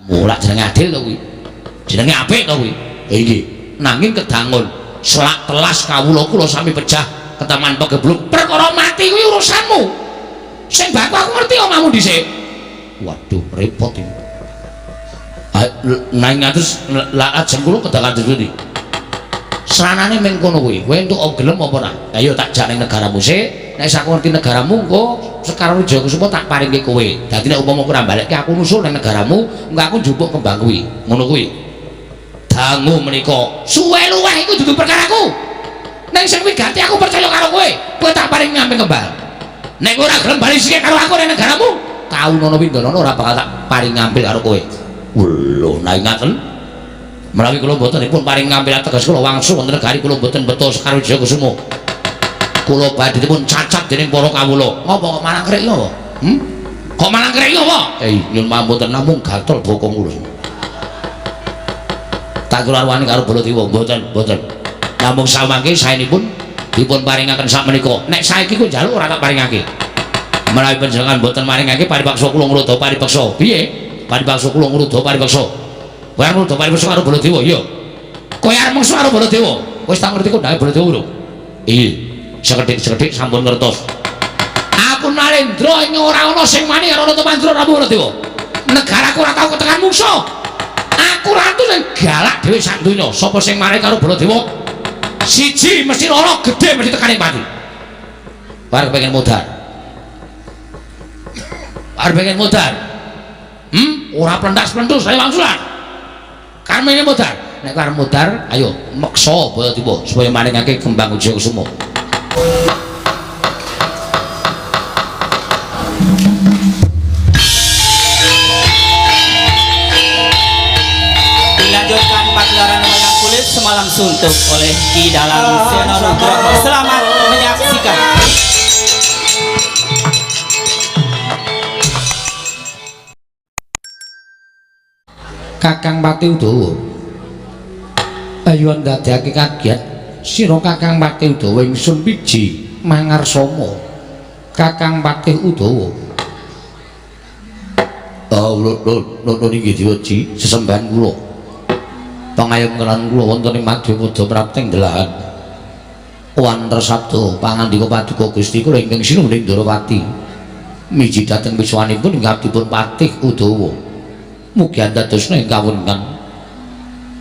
Ora jenenge adil to kuwi. Jenenge apik to kuwi. Nggih. Nanging kedangun selak telas kawula kula sami pejah ketaman pegebluk perkara mati kuwi urusanmu. Sing baku aku ngerti omahmu dhisik. Waduh, repot iki. Nang ngatus lak ajeng kula kedah kados pundi? Sranane ming kono kuwi. Kowe entuk gelem apa ora? Ayo tak jak ning negaramu sik. Nek aku ngerti negaramu engko Sekar Wijayakusuma tak paringke kowe. Dadi nek upama kowe ora balekke aku nusul ning negaramu, engko aku njupuk kembang kuwi. Ngono kuwi. Dangu menika suwe luweh iku dudu perkaraku. Ning sing wigati aku percaya karo kowe. Kowe tak paring ngamping kembang. Nek kowe ora gelem bali sik karo aku ning negaramu, kaunono windonono ora bakal tak paring ngampil karo kowe. Lho, nek ngaten menawi kula mboten dipun paring ngampil teges kula wangsul wonten negari kula mboten beto Sekar Wijayakusuma. Kula badhe dipun cacat dening para kawula. Ngopo kok malang krek iki apa? Kok malang krek iki apa? Nyun pamunten namung gatel bokong kula. Tak kula arwani karo Baladewa mboten, mboten. Namung samangke saenipun dipun paringaken sakmenika. Nek saiki ku njaluk ora tak paringake. Menawi panjenengan mboten maringake paripaksa kula ngruda paripaksa. Piye? Paripaksa kula ngruda paripaksa. Kowe arep ngruda paripaksa karo Baladewa? Iya. Kowe arep mengsu karo Baladewa? Wis tak ngerti kondhange Baladewa lho. Iya. Sekedhik-sekedhik sampun ngertos. Aku Narendra ing ora ana sing wani karo Ratu Mandra Prabu Baladewa. Negaraku ora tau ketekan mungsuh. Aku ratu sing galak dhewe sak donya. Sapa sing mari karo Baladewa? Siji mesti loro, gedhe mesti tekane pati. Arep pengen modar. Arep pengen modar. Ora plentas-plentus ayo wangsulan. Karep modar. Nek arep modar, ayo meksa Baladewa supaya maringake kembang Wijayakusuma. Dilanjutkan pagelaran wayang kulit semalam suntuk oleh Ki Dalang Seno Nugroho. Selamat menyaksikan. Kakang Pati Udawa, ayo ndadekake kaget sira Kakang Pati Udawa ingsun piji mangarsama. Kakang Patih Udawa. Oh, lho inggih diweji sesembahan kula. Pangayom kelan kula wonten ing Madyapada prapting delahan. Wanter sabda pangandika paduka Gusti kula ingkang sinuhun ing Ndorowati. Miji dhateng wiswanipun ingkang dipun Patih Udawa. Mugi andadosna ing kawungan.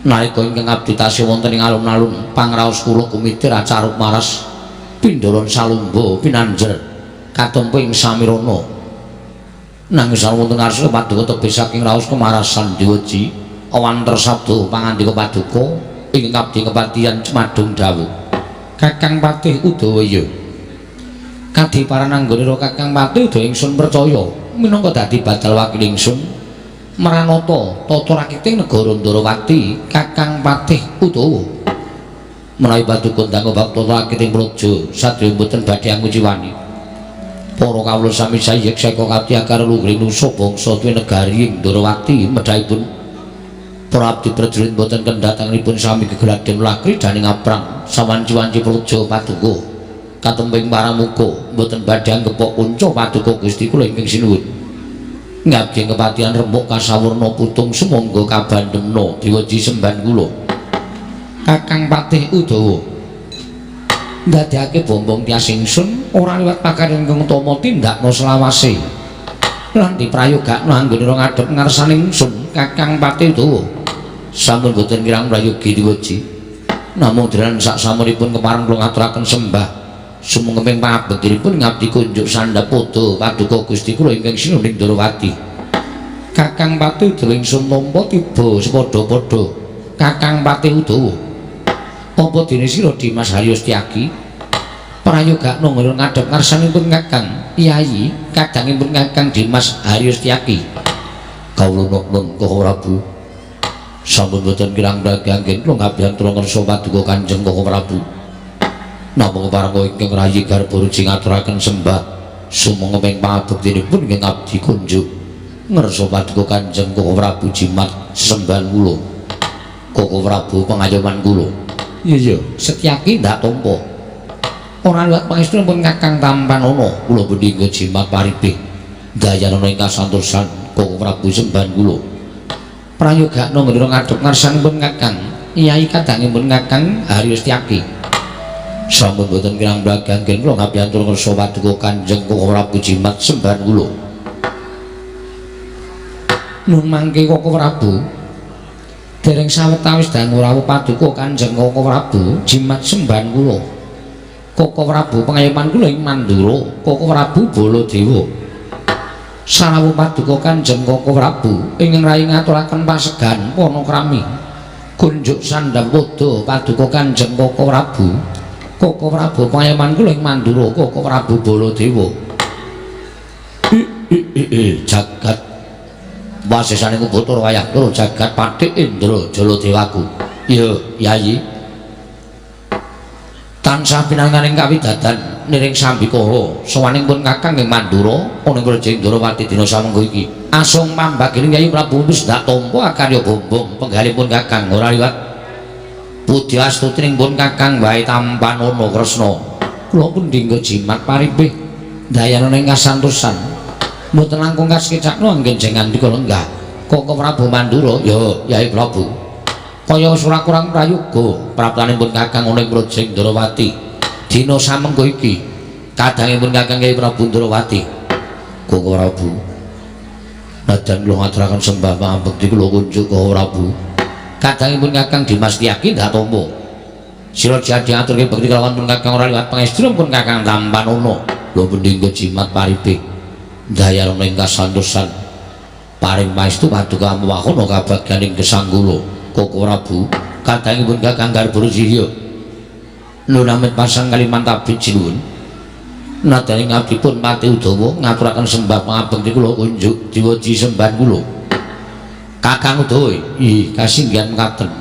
Nalika ingkang abdi tasih wonten ing alun-alun pangraos kula kumitir acaruk maras pindolon salumba pinanjer katempa ing samirana. Nanging sampun wonten ngarsa paduka tebih saking raos kemarasan diweji wanter sabda pangandika paduka ingkang abdi kepatihan cumadung dawuh. Kakang Patih Udawa ya. Kadhi parananggonira Kakang Patih Udawa ingsun percaya minangka dadi badal wakil ingsun meranata tata rakiting negara Ndorowati Kakang Patih Udawa. Menawi paduka ndang bab tata rakiting praja sadaya mboten badhe anguciwani. Para kawula sami sayek seka kabdi akar luhring nusa bangsa tuwi negari ing Ndorowati medhahipun para abdi prajurit mboten kendhatanipun sami gegladen lakri daning aprang sawanci-wanci praja paduka katemping paramuka mboten badhe anggepok kunca paduka Gusti kula ingkang sinuwun. Ngabdi kepatihan remuk kasawurna putung sumangga kabandemna diweji semban kula. Kakang Patih Udawa ndadekake bombong tias ingsun ora liwat pakaryan ingkang utama tindakna selawase lan diprayogakno anggonira ngadhep ngarsane ingsun Kakang Patih Udawa. Sampun boten kirang prayogi diweji namung dran sak samunipun kepareng kula ngaturaken sembah sumengkeping pangabektinipun ngabdi kunjuk sandhap padha paduka Gusti kula ingkang sinuhun ing Ndorowati. Kakang Patih Udawa ingsun nampa tiba sepadha-padha Kakang Patih Udawa. Apa dene sira Dimas Haryo Setyaki prayogakno nggon ngadhep ngarsanipun Kakang Yayi kadangipun Kakang Dimas Haryo Setyaki. Kawula nuwun Koko Prabu. Sampun boten kirang anggen kula ngabyantura ngersa paduka Kanjeng Koko Prabu. Namung parangga ingkang rayi garba ruji ngaturaken sembah sumengkeping pangabektinipun ingkang abdi kunjuk ngersa paduka Kanjeng Koko Prabu jimat sesembahan kula. Koko Prabu pangayoman kula. Iya iya, Setyaki ndak tampa. Ora liwat pangestunipun Kakang Tampanana kula punika jimat paripih. Dayanana ing kasantosan Koko Prabu sembahan kula. Prayogakno ngendra ngadhep ngarsanipun Kakang Yai kadangipun Kakang Haryo Setyaki. Sampun boten kirang blagah anggen kula ngabiyantur ngersa paduka Kanjeng Koko Prabu jimat sembahan kula. Nun mangke Koko Prabu dereng sawetawis dangu rawuh paduka Kanjeng Koko Prabu jimat sembahan kula. Koko Prabu pangayoman kula ing Mandura, Koko Prabu Baladewa. Sarawuh paduka Kanjeng Koko Prabu ingkang rayi ngaturaken pasegan panakrami. Kunjuk sandhang padha paduka Kanjeng Koko Prabu. Koko Prabu pangayoman kula ing Mandura, Koko Prabu Baladewa. Jagat wasesane Bathara wayah loro jagat Pathik Indra Jaladewaku. Iya, Yayi. Tansah pinanganing kawidadan niring sambikara sowaning pun Kakang ing Mandura ana ing Praja Indrawati dina samengko iki. Asung pambagining Yayi Prabu wis ndak tampa akarya bombong penggalipun Kakang ora liwat puji astutining pun Kakang wae tampanana Kresna. Kula pun dinggo jimat paripih ndayana ing kasantosan. Mboten langkung kasekecakno anggen jeng ngandika lenggah Koko Prabu Mandura. Ya Yayi Prabu. Kaya wis ora kurang prayoga praptanipun Kakang ana ing Praja Indrawati dina samengko iki kadangipun Kakang Kyai Prabu Indrawati. Koko Prabu nadyan kula ngaturaken sembah pangabekti kula kunjuk Koko Prabu kadangipun Kakang Dimas Setyaki ndak tampa sira jati aturke bekti kelawan pun Kakang ora liwat pangestri pun Kakang tampanana. Lho pendinggo jimat paripih ndayana ing kasantosan paring paestu paduka amwahono kabagyaning gesang kula. Koko Prabu kadangipun Kakang Garbarusihya lunamit pasang Kalimantan jinuwun nadyan ngabdipun Pati Udawa ngaturaken sembah pangabekti kula kunjuk diweji sembahan kula. Kakang Udawa ih kasinggihan mekaten.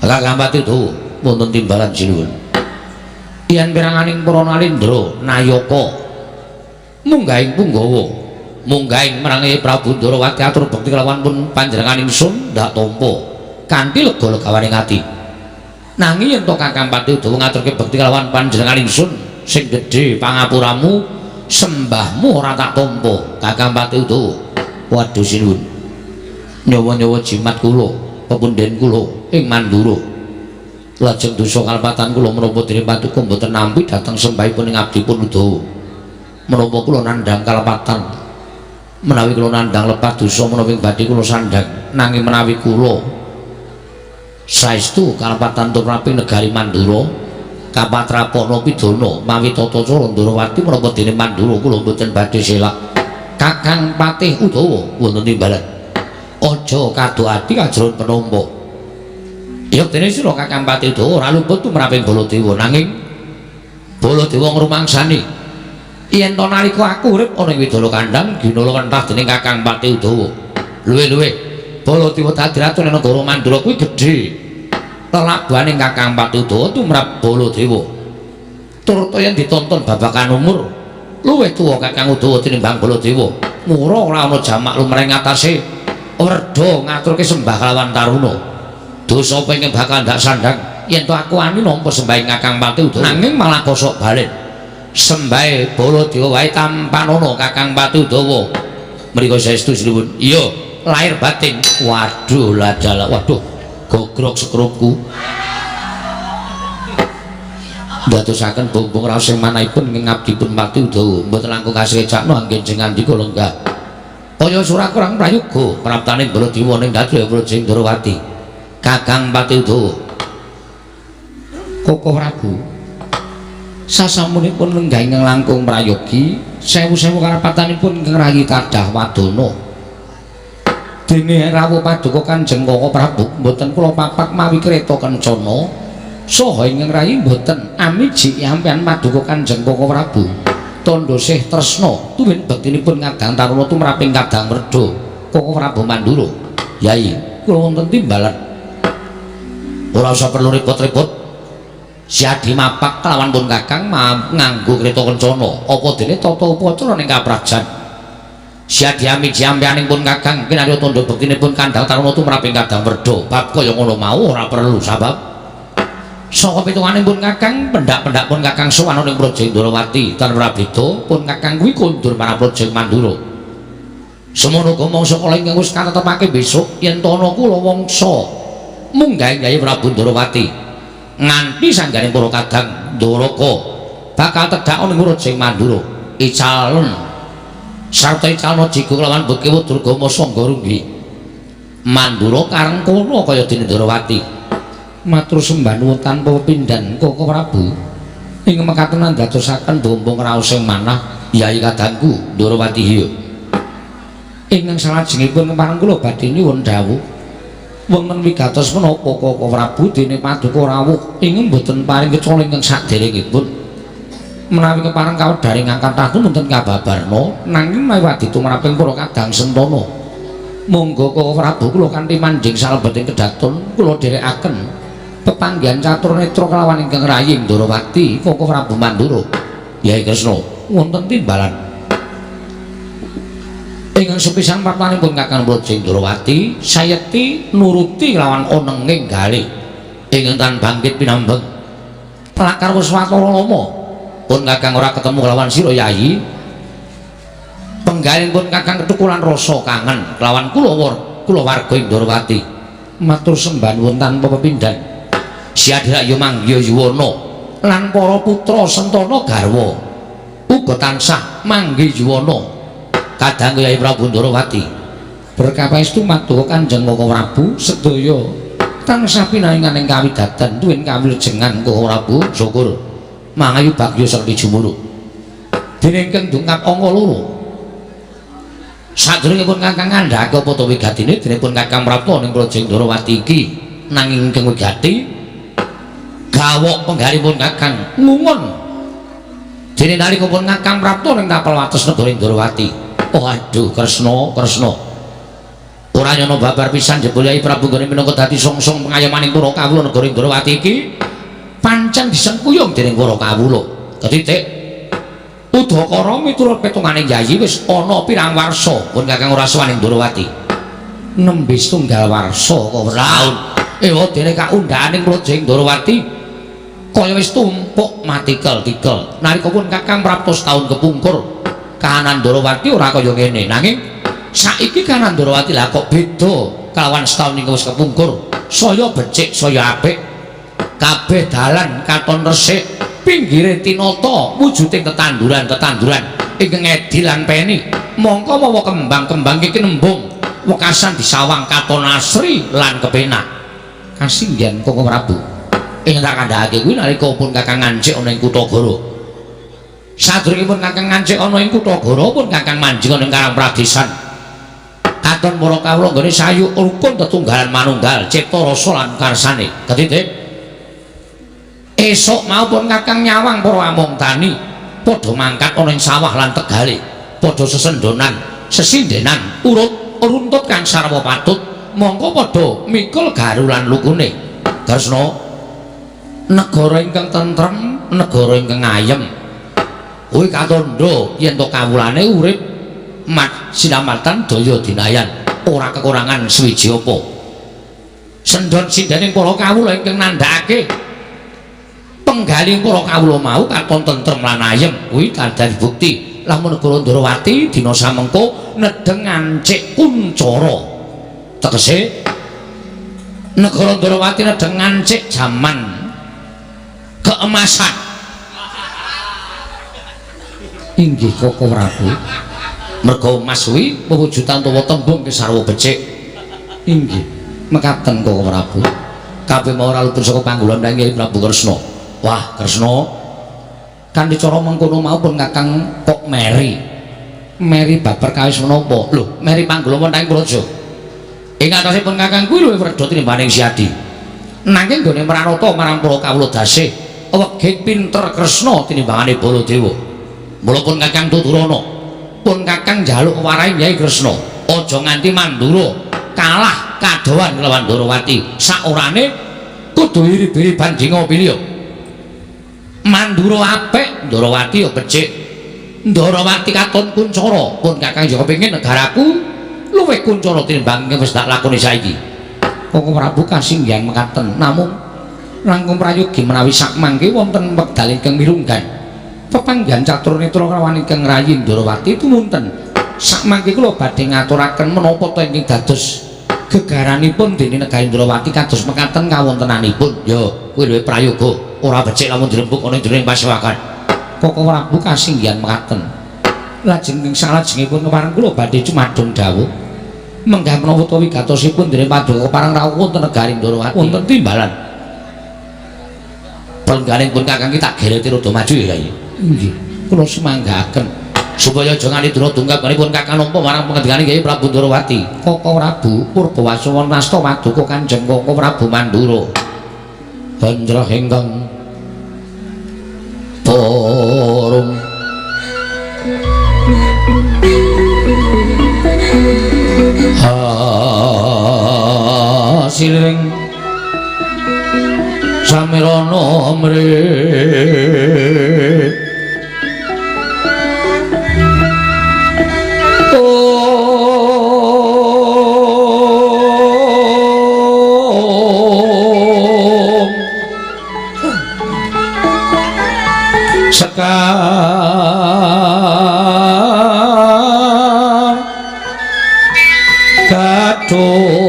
Kakang Pati Udawa wonten timbalan jinuwun yen piranganing para nalindra nayaka munggahing punggawa munggahing marang Prabu Ndrawati atur bekti kelawan pun panjenengan ingsun ndak tampa kanthi lega legawaning ati. Nanging yen to Kakang Pati Udawa ngaturke bekti kelawan panjenengan ingsun sing gedhe pangapuramu sembahmu ora tak tampa Kakang Pati Udawa. Waduh sinuwun nyawa-nyawa jimat kula pepundhen kula ing Mandura lajeng dosa kalepatan kula menapa dene paduka mboten nampi dhateng sembahipun ing abdipun Udawa. Menapa kula nandhang kalepatan menawi kula nandhang lepat dosa menawi badhe kula sandhang nanging menawi kula saestu kalepatan tumraping negari Mandura kapatrapana pidana mawi tata cara Ndrawati menapa dene Mandura kula mboten badhe selak. Kakang Patih Udawa wonten timbalan aja kado ati kajroning penampa. Ya dene sira Kakang Patih Udawa ora luput tumraping Baladewa nanging Baladewa ngrumangsani yen to nalika aku urip ana ing Widara Kandhang ginala wentah dening Kakang Patih Udawa. Luwih-luwih Baladewa dadi ratu ning negara Mandura kuwi gedhe lelabuhaning Kakang Patih Udawa tumrap Baladewa. Turta yen ditonton babagan umur luwih tuwa Kakang Udawa tinimbang Baladewa. Mura ora ana jamak lumrah ngatasé werda ngaturke sembah kelawan taruna. Dosa apa ingkang bakal ndak sandhang yen to aku wani nampa sembahing Kakang Patih Udawa nanging malah kosok balen. Sembahe Baladewa wae tampanana Kakang Patih Udawa. Mriko saestu sinuwun. Iya, lahir batin. Waduh ladalah, waduh gogrok sekrupku. Ndadosaken bombong raos sing manahipun ing ngabdipun Patih Udawa mboten langkung kasekecakno anggen jeng ngandika lenggah. Kaya ora kurang prayoga praptane Baladewa ning dadi Praja Indrawati. Kakang Patih Udawa. Koko Prabu sasampunipun lenggah ingkang langkung prayogi sewu-sewu karapatanipun ingkang rayi kadah wadana. Dene rawuh paduka Kanjeng Koko Prabu mboten kula papak mawi kreta kencana saha ingkang rayi mboten amiji sampeyan paduka Kanjeng Koko Prabu tandha sih tresna tuwin bektinipun ngadang taruna tumraping kadang werda Koko Prabu Mandura. Yai kula wonten timbalan ora usah perlu repot-repot. Siadi mapak kelawan pun Kakang nganggo kreta kencana apa dene tata upacara ning kaprajan. Siadi amiji ampeyaning pun Kakang kinarya tandha bektinipun kandhang taruna tumraping kadang werda bab kaya ngono mau ora perlu sabab saka pitungane pun Kakang pendak-pendak pun Kakang sowan ning Praja Indrawati tanpa prabeda pun Kakang kuwi kondur marang Praja Mandura. Semono uga mangsa kala ingkang wis katetepake besok yen to ana kula wangsa munggahe Kyai Prabu Ndorowati nganti sanggane para kadang Ndoraka bakal tedhak ana ing Rajeng Mandura icalen sarta icalna jigo kelawan Bekewa Durgama Sangga Runggi Mandura karengkana kaya dene Ndorowati. Matur sembah nuwun tanpa pepindhan Koko Prabu ing mekaten ndadosaken bombong raos sing manah Yai kadangku Ndorowati. Hiya ingkang salajengipun kepareng kula badhe nyuwun dawuh wonten wigatos menapa Koko Prabu dene paduka rawuh ingkang boten paring kecola ingkang saderengipun menawi kepareng kawedharing kathah wonten kababarna nanging menawi wadhi tumraping para kadang sentana monggo Koko Prabu kula kanthi manjing salebeting kedaton kula dherekaken pepanggihan catur netra kelawan ingkang rayi Ndorowati Koko Prabu Mandura. Yai Kresna wonten timbalan ingkang sepisan papanipun Kakang Praja Ndorowati sayekti nuruti lawan onenging galih ingkang tan bangkit pinambeng telakar wis watara lama pun Kakang ora ketemu kelawan sira Yayi penggalihipun Kakang ketukulan rasa kangen kelawan kula warga Ndorowati. Matur sembah nuwun tanpa pepindhan siadhak ya manggiya yuwana lan para putra sentana garwa uga tansah manggih yuwana kadang Kyai Prabu Ndorowati. Berkah paestu matur Kanjeng Koko Prabu sedaya tansah pinaringan ing kawidadan tuwin kawilujengan Koko Prabu syukur mangayu bagya sekti jumuru. Dene ingkang dungkap angka 2 sadurungipun Kakang ngandhake apa to wigatine dene pun Kakang prapta ning Praja Ndorowati iki nanging ingkang wigati gawok penggalipun Kakang ngungun dene nalika pun Kakang prapta ning tapel wates negara Ndorowati. Oh aduh Kresna Kresna ora nyono babar pisan jebul Yai Prabu nggone minangka dadi songsong pengayomaning para kawula negara Ndorowati iki pancen disengkuyung dening para kawula. Ketitik udakara miturut petungane Yayi wis ana pirang warsa pun Kakang ora sowan ing Ndorowati nembe setunggal warsa kok taun ewa dene kaundhane ing Praja Ndorowati kaya wis tumpuk matikel-tikel nalika pun Kakang prapta setahun kepungkur kahanan Ndorowati ora kaya ngene nanging saiki kahanan Ndorowati lah kok beda kelawan setahun ingkang wis kepungkur saya becik saya apik kabeh dalan katon resik pinggire tinata wujuding tetanduran-tetanduran ingkang edi lan peni mongko mawa kembang-kembang iki nembung wekasan disawang katon asri lan kepenak. Kasinggihan Koko Prabu ing tak kandhakake kuwi nalika pun Kakang ngancik ana ing kutha Goro. Sadurungipun Kakang ngancik ana ing kutha Goro pun Kakang manjing ana ing Karang Pradesan. Katon para kawula nggone sayu rukun tetunggalan manunggal cipta rasa lan karsane. Ketitik esuk mau pun Kakang nyawang para among tani padha mangkat ana ing sawah lan tegale, padha sesendonan, sesindenan, urut runtut kang sarwa patut, mongko padha mikul garu lan lukune. Kresna, negara ingkang tentrem, negara ingkang ayem. Kuwi katandha yen to kawulane urip mat sinamatan daya dinayan, ora kekurangan suwiji apa. Sendhon sindening para kawula ingkang nandhakake penggalih para kawula mau katon tentrem lan ayem, kuwi dadi bukti lamun negara Ndorowati dina samengko nedheng ngancik kuncara. Tegese negara Ndorowati nedheng ngancik jaman keemasan. Inggih Koko Prabu. Merga emas kuwi pewujudan utawa tembung kesarwa becik. Inggih mekaten Koko Prabu. Kabeh mau ora luput saka panggolan Kyai Prabu Kresna. Wah Kresna, kanthi cara mengkono mau pun Kakang kok meri. Meri bab perkawis menapa? Lho, meri panggolan wonten ing praja. Ing atosipun Kakang kuwi luwih werda tinimbang Siadi. Nanging nggone mranata marang para kawula dasih, wegih pinter Kresna tinimbangane Baladewa. Mula pun Kakang tuturana, pun Kakang njaluk warahi Kyai Kresna, aja nganti Mandura kalah kadohan kelawan Ndorowati. Saorane kudu iri-iri bandinga pilih. Mandura apik, Ndorowati ya becik. Ndorowati katon kuncara, pun Kakang ya kepengin negaraku luwih kuncara tinimbang wis tak lakoni saiki. Koko Prabu kasinggihan mekaten, namung langkung prayogi menawi sakmangke wonten wekdal ingkang mirunggan. Pepanggihan catur netra kelawan ingkang rayi Ndorowati tumunten Sakmangke kula badhe ngaturaken menapa ta ingkang dados gegaranipun dene negari Ndrawati kados mekaten kawontenanipun. Ya, kuwi luwih prayoga, ora becik lamun dirembug ana ing jroning pasewakan. Koko Prabu kasinggihan mekaten. Lajeng ing salajengipun kepareng kula badhe cumadung dawuh. Menggah menapa ta wigatosipun dene Paduka kepareng rawuh wonten negari Ndrawati. Wonten timbalan. Pelengganipun Kakang ki tak gereti rada maju ya, Kyai. Nggih, kula sumanggaaken. Supaya aja nganti dura tunggapanipun Kakang nampa marang pangendikane Kyai Prabu Ndrawati. Koko Prabu Purbawasawa nasta paduka Kanjeng Koko Prabu Mandura. Hendra ingkang turung hasiling samirana mrih sekar kadung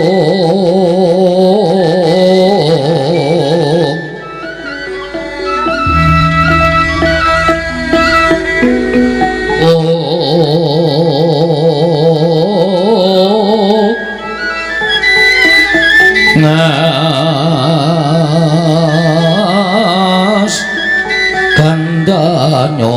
ngas gandanyo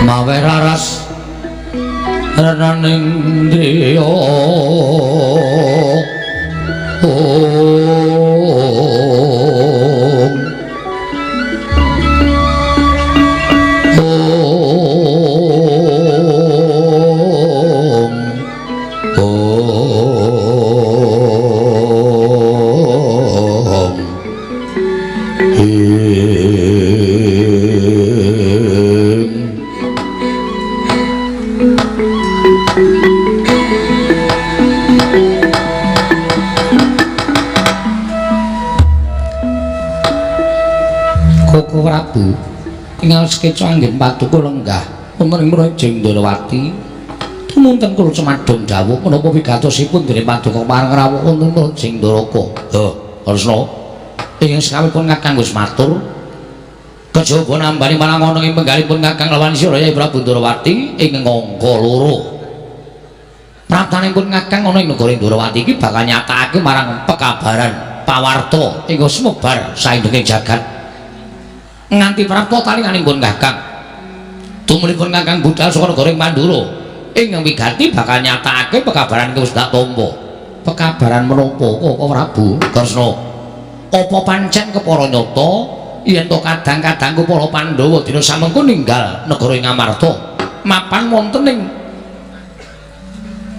mawe raras renaning driya Koko Prabu tinggal sekeca anggen paduka lenggah wonten ing Mrejing Ndrawati. Tumunten kula cumadung dawuh menapa wigatosipun dening paduka pareng rawuh wonten Mrejing Ndaraka. Ha, Kresna ing sakawipun Kakang wis matur kejaba nambani marang ana ing penggalipun Kakang lawan Siraya Prabu Ndrawati ing angka loro. Praptanipun Kakang ana ing negara Ndrawati iki bakal nyatakake marang pekabaran pawarta ing sumebar saindenging jagat. Nganti prapta talinganipun Kakang. Tumripun Kakang budal saka negara Mandura ing wigati bakal nyatakake pekabaran wis dak tampa. Pekabaran menapa Koko Prabu? Kresna. Apa pancen kepara nyata yen to kadang-kadangku para Pandhawa dina samengko ninggal negara ing Amarta mapan wonten ing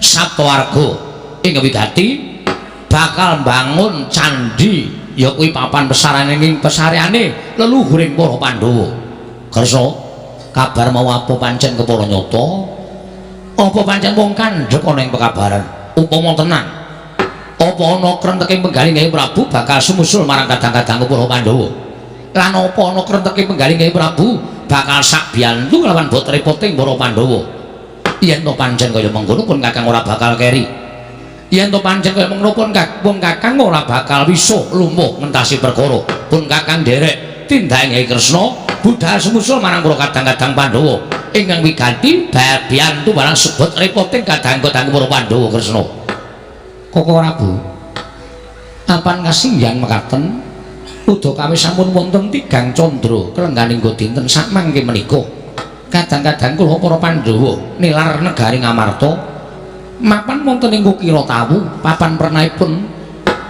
Saptawarga ing wigati bakal mbangun candhi ya kuwi papan pesarane ing pesareane leluhuring para Pandhawa. Kresna, kabar mau apa pancen kepara nyata? Apa pancen wong kandhek ana ing pekabaran? Upama tenan, apa ana krenteke penggalih Kyai Prabu bakal sumusul marang kadang-kadang para Pandhawa? Lan apa ana krenteke penggalih Kyai Prabu bakal sakbiyantu lawan bot repoting para Pandhawa? Yen to pancen kaya mengkono pun Kakang ora bakal keri. Yen to pancen kaya mengkono pun Kakang ora bakal wisa lumuh ngentasi perkara. Pun Kakang nderek tindake Kyai Kresna budal sumusul marang para kadang-kadang Pandhawa ingkang wigati biyantu barang sebut repoting kadang-kadang para Pandhawa. Kresna. Koko Prabu, apan kasinggihan mekaten udakawis sampun wonten tigang candra kelengganing dinten sakmangke menika. Kadang-kadang kula para Pandhawa nilar negari Ngamarta mapan wonten ing Kukira Tawu papan pernahipun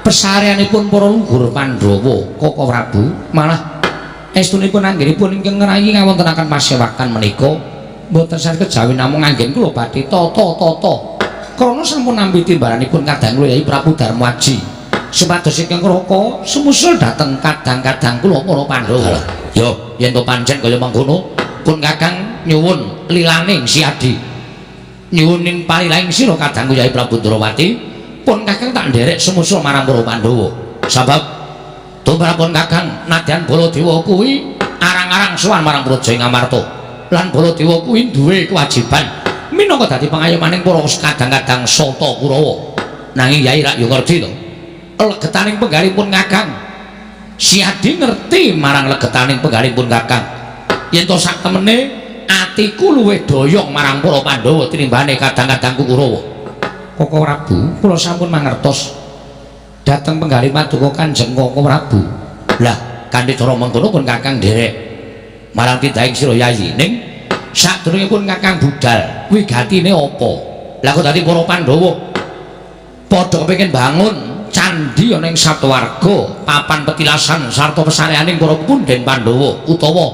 pesareanipun para luhur Pandhawa. Koko Prabu, malah estunipun anggenipun ingkang ngrayi ngawontenaken pasewakan menika mboten saged kejawi namung anggen kula badhe tata-tata krana sampun nampi timbalanipun kadang kula Yai Prabu Darmaji supados ingkang Raka sumusul dhateng kadang-kadang kula para Pandhawa. Ya, yen to pancen kaya mengkono pun Kakang nyuwun lilaning Siadi. Nyuwunin palilaing sira kadangku Yai Prabu Ndrawati, pun Kakang tak nderek sumusul marang para Pandhawa. Sabab tumrapun Kakang nadyan Baladewa kuwi arang-arang sowan marang Praja ing Amarta. Lan Baladewa kuwi duwe kewajiban minangka dadi pangayomaning para kadang-kadang Sata Kurawa. Nanging Yai rak yo ngerti to. Legetaning penggalipun Kakang. Siadi ngerti marang legetaning penggalipun Kakang. Yen to sak temene atiku luwih doyong marang para Pandhawa tinimbane kadang-kadangku Kurawa. Koko Prabu, kula sampun mangertos dhateng penggalih paduka Kanjeng Koko Prabu. Lah, kanthi cara mengkono pun Kakang nderek marang tindahing sira Yayi. Ning sadurungipun Kakang budal, wigatine apa? Lah kok dadi para Pandhawa padha kepengin bangun candhi ana ing Saptawarga, papan petilasan sarta pesareaning para punden Pandhawa utawa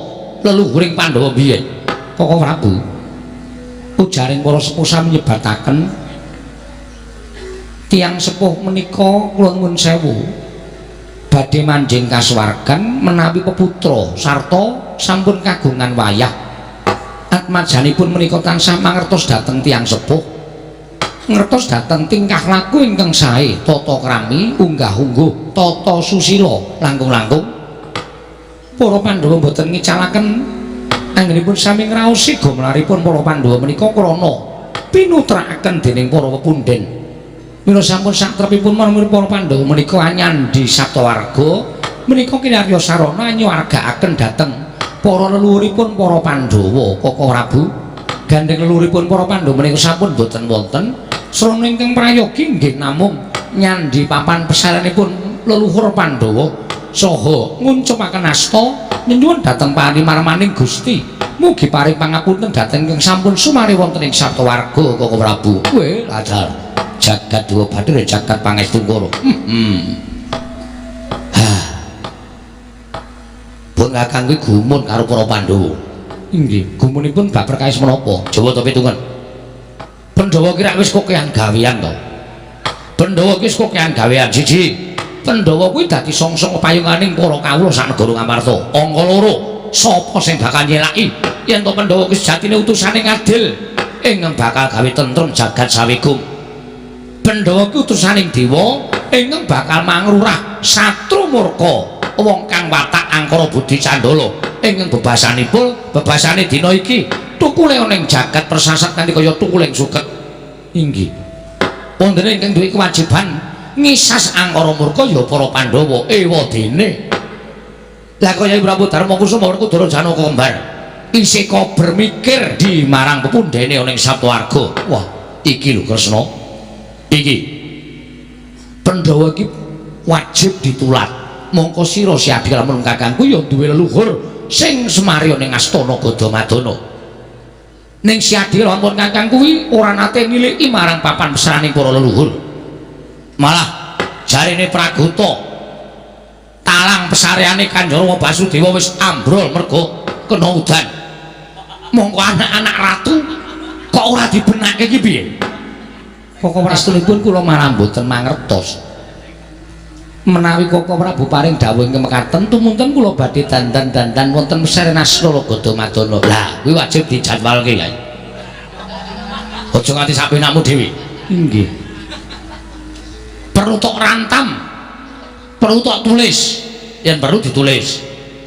leluhuring Pandhawa biyen. Koko Prabu, ujaring para sepuh sami nyebataken tiyang sepuh menika kula nuwun sewu badhe manjing kasuwargan menawi peputra sarta sampun kagungan wayah. Atmajanipun menika tansah mangertos dhateng tiyang sepuh, ngertos dhateng tingkah laku ingkang sae, tata krami, unggah-ungguh, tata susila, langkung-langkung para Pandhawa mboten ngicalaken anggenipun sami ngraosi gomlaripun para Pandhawa menika krana pinutrakaken dening para pepunden. Mila sampun satrepipun marang para Pandhawa menika anyandi Saptawarga menika kinarya sarana nyuwargaaken dhateng para leluhuripun para Pandhawa. Koko Prabu, gandeng leluhuripun para Pandhawa menika sampun boten wonten srana ingkang prayogi nggih namung nyandi papan pesarenipun leluhur Pandhawa saha nguncupaken asta nyuwun dhateng panimarmaning Gusti. Mugi paring pangapunten dhateng ingkang sampun sumare wonten ing Saptawarga. Koko Prabu, kowe ladar jagat dewa bathara jagat pangestu kara. Hah. Pun Kakang kuwi gumun karo para Pandhawa. Inggih, gumunipun bab perkawis menapa? Jawa to pitungen. Pandhawa ki rak wis kokehan gawean to. Pandhawa ki wis kokehan gawean siji. Pandhawa kuwi dadi songsong payunganing para kawula sak negara Ngamarta. Angka loro, sapa sing bakal nyelaki yen to Pandhawa kuwi sejatine utusane ngadil ingkang bakal gawe tentrem jagat sawigung. Pandhawa kuwi utusaning dewa ingkang bakal mangrurah satru murka wong kang watak angkara budi candala ingkang bebasanipun bebasane dina iki tukule ana ing jagat persasat kanthi kaya tukuling suket. Inggih. Wonten ingkang duwe kewajiban ngisas angkara murka ya para Pandhawa. Ewa dene. Lah kaya Prabu Darma Kusuma Werkudara Janaka kembar isih kober mikir di marang pepundhene ana ing Saptawarga. Wah, iki lho Kresna. Iki Pandhawa iki wajib ditulat. Mongko sira Siadi lamun kakangku ya duwe leluhur sing semari ning astana Gadamadana. Ning Siadi lamun kakang kuwi ora nate niliki marang papan pesaraning para leluhur. Malah jarene Pragota talang pesareane Kanjeng Rama Basudewa wis ambrol mergo kena udan. Mongko anak-anak ratu kok ora dibenake iki piye? Koko prastunipun kula malah mboten mangertos. Menawi Koko Prabu paring dawuh ingkang mekaten tumunten kula badhe dandan-dandan wonten pesaren Asrala Gadamadana. Lah, kuwi wajib dijadwalke, Yai. Aja nganti sak penakmu dhewe. Inggih. Perlu tok rantam. Perlu tok tulis. Yen perlu ditulis.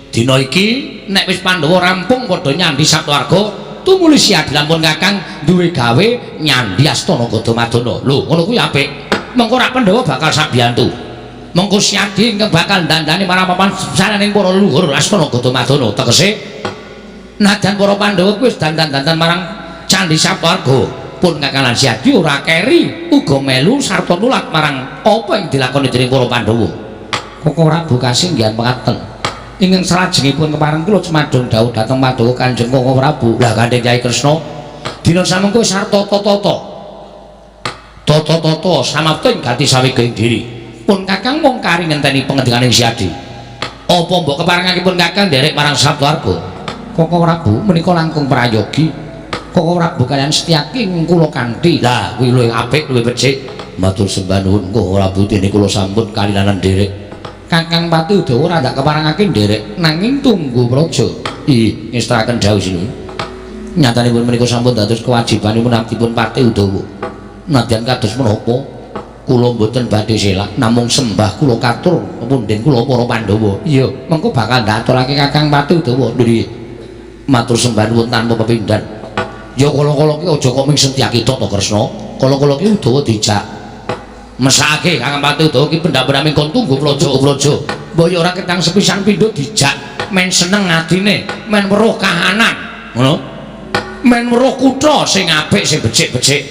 Dina iki nek wis Pandhawa rampung padha nyandi Saptawarga, tumuli Siadi lamun Kakang duwe gawe nyandi astana Gadamadana. Lho, ngono kuwi apik. Mengko rak Pandhawa bakal sabiyantu. Mengko Siadi ingkang bakal dandani marang papan sananing para leluhur astana Gadamadana. Tegese najan para Pandhawa kuwi wis dandan-dandan marang Candhi Saptawarga, pun Kakang lan Siadi ora keri uga melu sarta nulat marang apa ing dilakoni dening para Pandhawa. Koko Prabu kasinggihan pengaten. Ingkang salajengipun kepareng kula cumadung dawuh dhateng paduka Kanjeng Koko Prabu. Lah Kanjeng Kyai Kresna, dina samengko sarta tata-tata. Tata-tata samapta ing gati saweging diri. Pun Kakang mung kari ngenteni pengendikaning Siadi. Apa mbok keparengake pun Kakang nderek marang Saptawarga? Koko Prabu menika langkung prayogi. Koko Prabu kaliyan Setyaki kula kanthi. Lah kuwi luwih apik, luwih becik. Matur sembah nuwun Koko Prabu, dene kula sampun kalilanan nderek. Kakang Pati Udawa ora ndak keparengake nderek nanging tunggu praja. Ih, ngestakaken dawuh sinuwun. Nyatanipun menika sampun dados kewajibanipun abdipun Patih Udawa. Nadyan kados menapa kula mboten badhe selak namung sembah kula katur punden kula para Pandhawa. Iya, mengko bakal ndaturake Kakang Patih Udawa. Nggih. Matur sembah nuwun tanpa pepindhan. Ya kala-kala ki aja kok ming Setyaki tok to Kresna. Kala-kala ki Udawa dijak mesake Kakang Patih Udawa ki pendhap-pendhap kon tunggu praja-praja. Mbok ya ora ketang sepisan pindho dijak men seneng atine, men weruh kahanan. Ngono. Men weruh kutha sing apik sing becik-becik.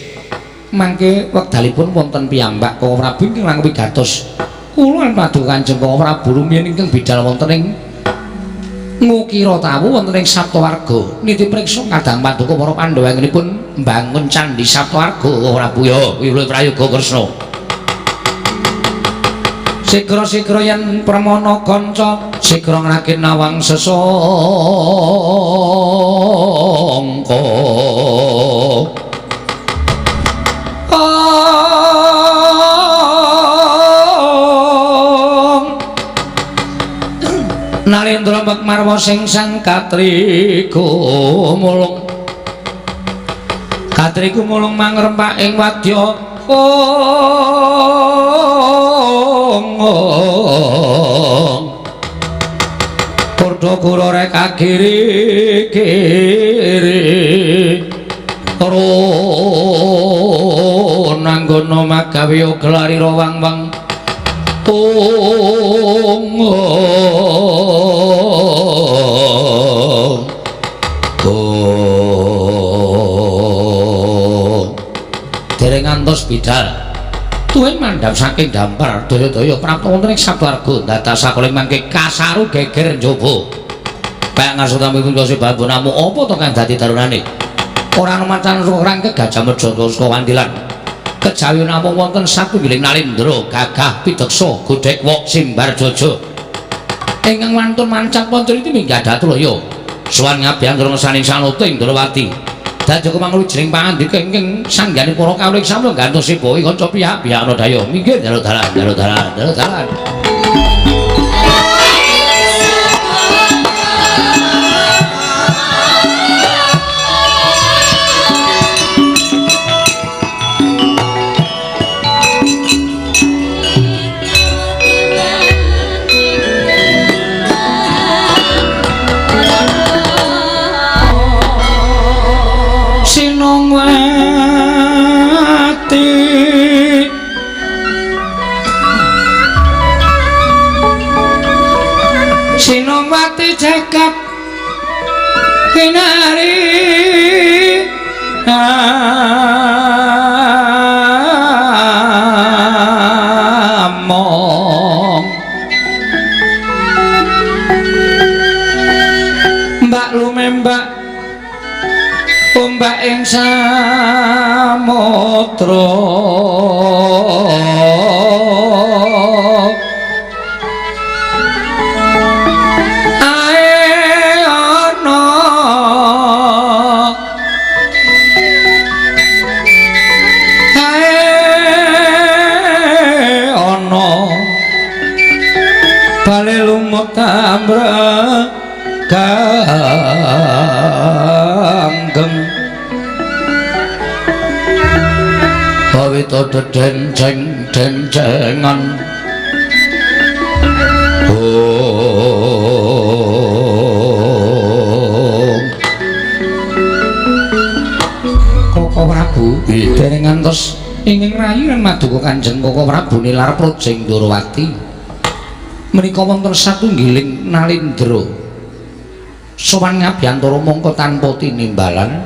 Mangke wekdalipun wonten piyambak Koko Prabu ingkang langkung wigatos. Kula lan paduka Kanjeng Koko Prabu rumiyin ingkang bidal wonten ing Ngukira Tawu wonten ing Saptawarga. Niti priksa kadang paduka para Pandhawa anggenipun mbangun candhi Saptawarga Koko Prabu. Ya, kuwi prayoga Kresna. Sigra-sigra yen pramana kanca sigra ngragin nawang sesangka. Narendra Mbak sing sang katriku mulung. Katriku mulung mangrempak ing wadya. Kurdo kula rek kiri kiri ron anggono magawe gelari rawang-wang tung. Dereng ngantos bidal tuwin mandhap saking dampar daya-daya prapta wonten ing Saptawarga dados sakoling mangke kasaru geger njaba. Pak ngarsotamipun kose babon namu apa to kang dadi darunane? Ora ana macan rangke Gajah Mada saka Wandilan. Kejawi namung wonten satunggiling Nalindra gagah pideksa godhek wok simbar jaja. Ingkang wantun mancap wonten iki minggah datulaya. Sowan ngabiyantara ngesaning sanata ing Ndrawati. Dadi manglu jering pangandika ingkang sanggane para kawula ing sampun gantos sebae kanca pihak-pihak ana daya. Minggir njaluk dalan, njaluk dalan, njaluk dalan. Sinongwati jagat kinari among mbak lumembak ombak ing samudra. Ganggeng Bawita dedenceng dencengan Koko Prabu dereng ngantos ingkang rayi lan maduka Kanjeng Koko Prabu nilar Projeng Ndorowati. Menika wonten satunggiling Nalindra sowan ngabiyantara mongko tanpa tinimbalan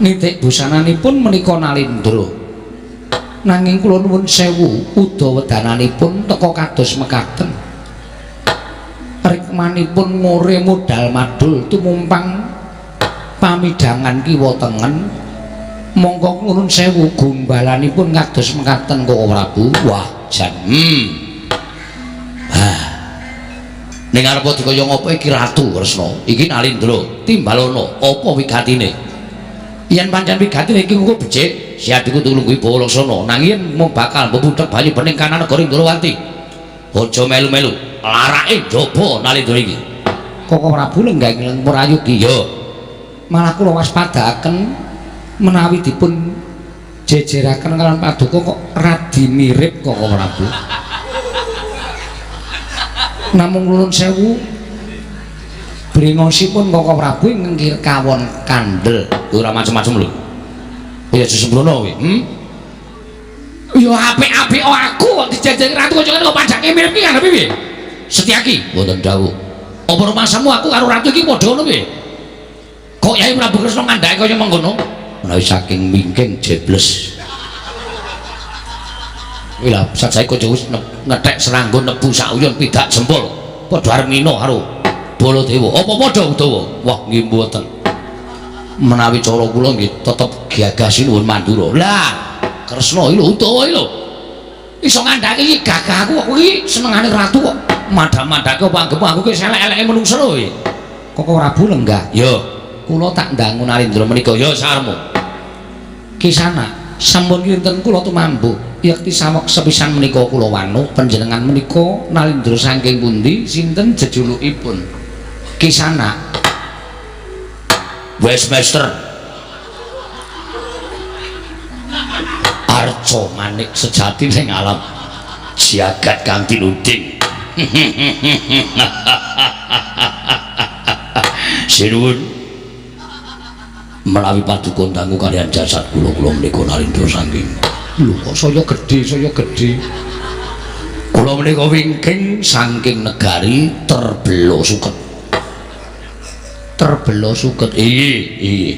nitik busananipun menika Nalindra. Nanging kula nuwun sewu uda wedananipun teka kados mekaten. Rikmanipun ngore modal madul tumumpang pamidangan kiwa tengen. Mongko nuwun sewu gombalanipun kados mekaten Koko Prabu. Wah jan. Ning arep dikaya ngapa iki Ratu Kresna? Iki Nalindra, timbalana apa wigatine? Yen pancen wigatine iki engko becik, siadiku tulungguhi Bawa Laksana. Nanging mung bakal mbebudhek banyu bening kanan negara Ndrawati. Aja melu-melu, larake njaba Nalindra iki. Koko Prabu lenggah ing prayogi ya. Malah kula waspadaaken menawi dipun jejeraken kalian paduka kok radi mirip Koko Prabu. Namung nuwun sewu brengosipun Koko Prabu ingkang kawon kandel. Ora macem-macem lho. Ya sembrono kowe. Ya apik-apik aku kok dijejeri ratu kok kok pajake mirip iki ngarepe piye? Setyaki mboten dawuh. Apa rumasamu aku karo ratu iki padha ngono piye? Kok Yai Prabu Kresna ngandhake kaya mengkono? Menawi saking wingking jebles. Kuwi lha sajae kok wis ngethek serangga nebu sak uyun pidak jempol. Padha arep ngino karo Baladewa. Apa padha Udawa? Wah nggih mboten. Menawi cara kula nggih tetep gagah sinuwun Mandura. Lah, Kresna iki lho Udawa iki lho. Iso ngandhake iki gagah aku kok kuwi senengane ratu kok. Madhak-madhake apa anggepmu aku ki elek-eleke menungso lho kowe. Koko Prabu lenggah. Ya, kula tak ndangu Narendra menika ya sarmu. Kisana sampun kinten kula tumambuh yekti saweg sepisan menika kula wanuh panjenengan menika Narendra saking pundi sinten jejulukipun? Kisana Westmaster Arca manik sejati ning alam jagat kang tinuding. Sinuwun menawi paduka dangu kaliyan jasad kula kula menika Narendra saking lho kok saya gedhe saya gedhe. Kula menika wingking saking negari Terbela Suket. Terbela Suket. Iya iya.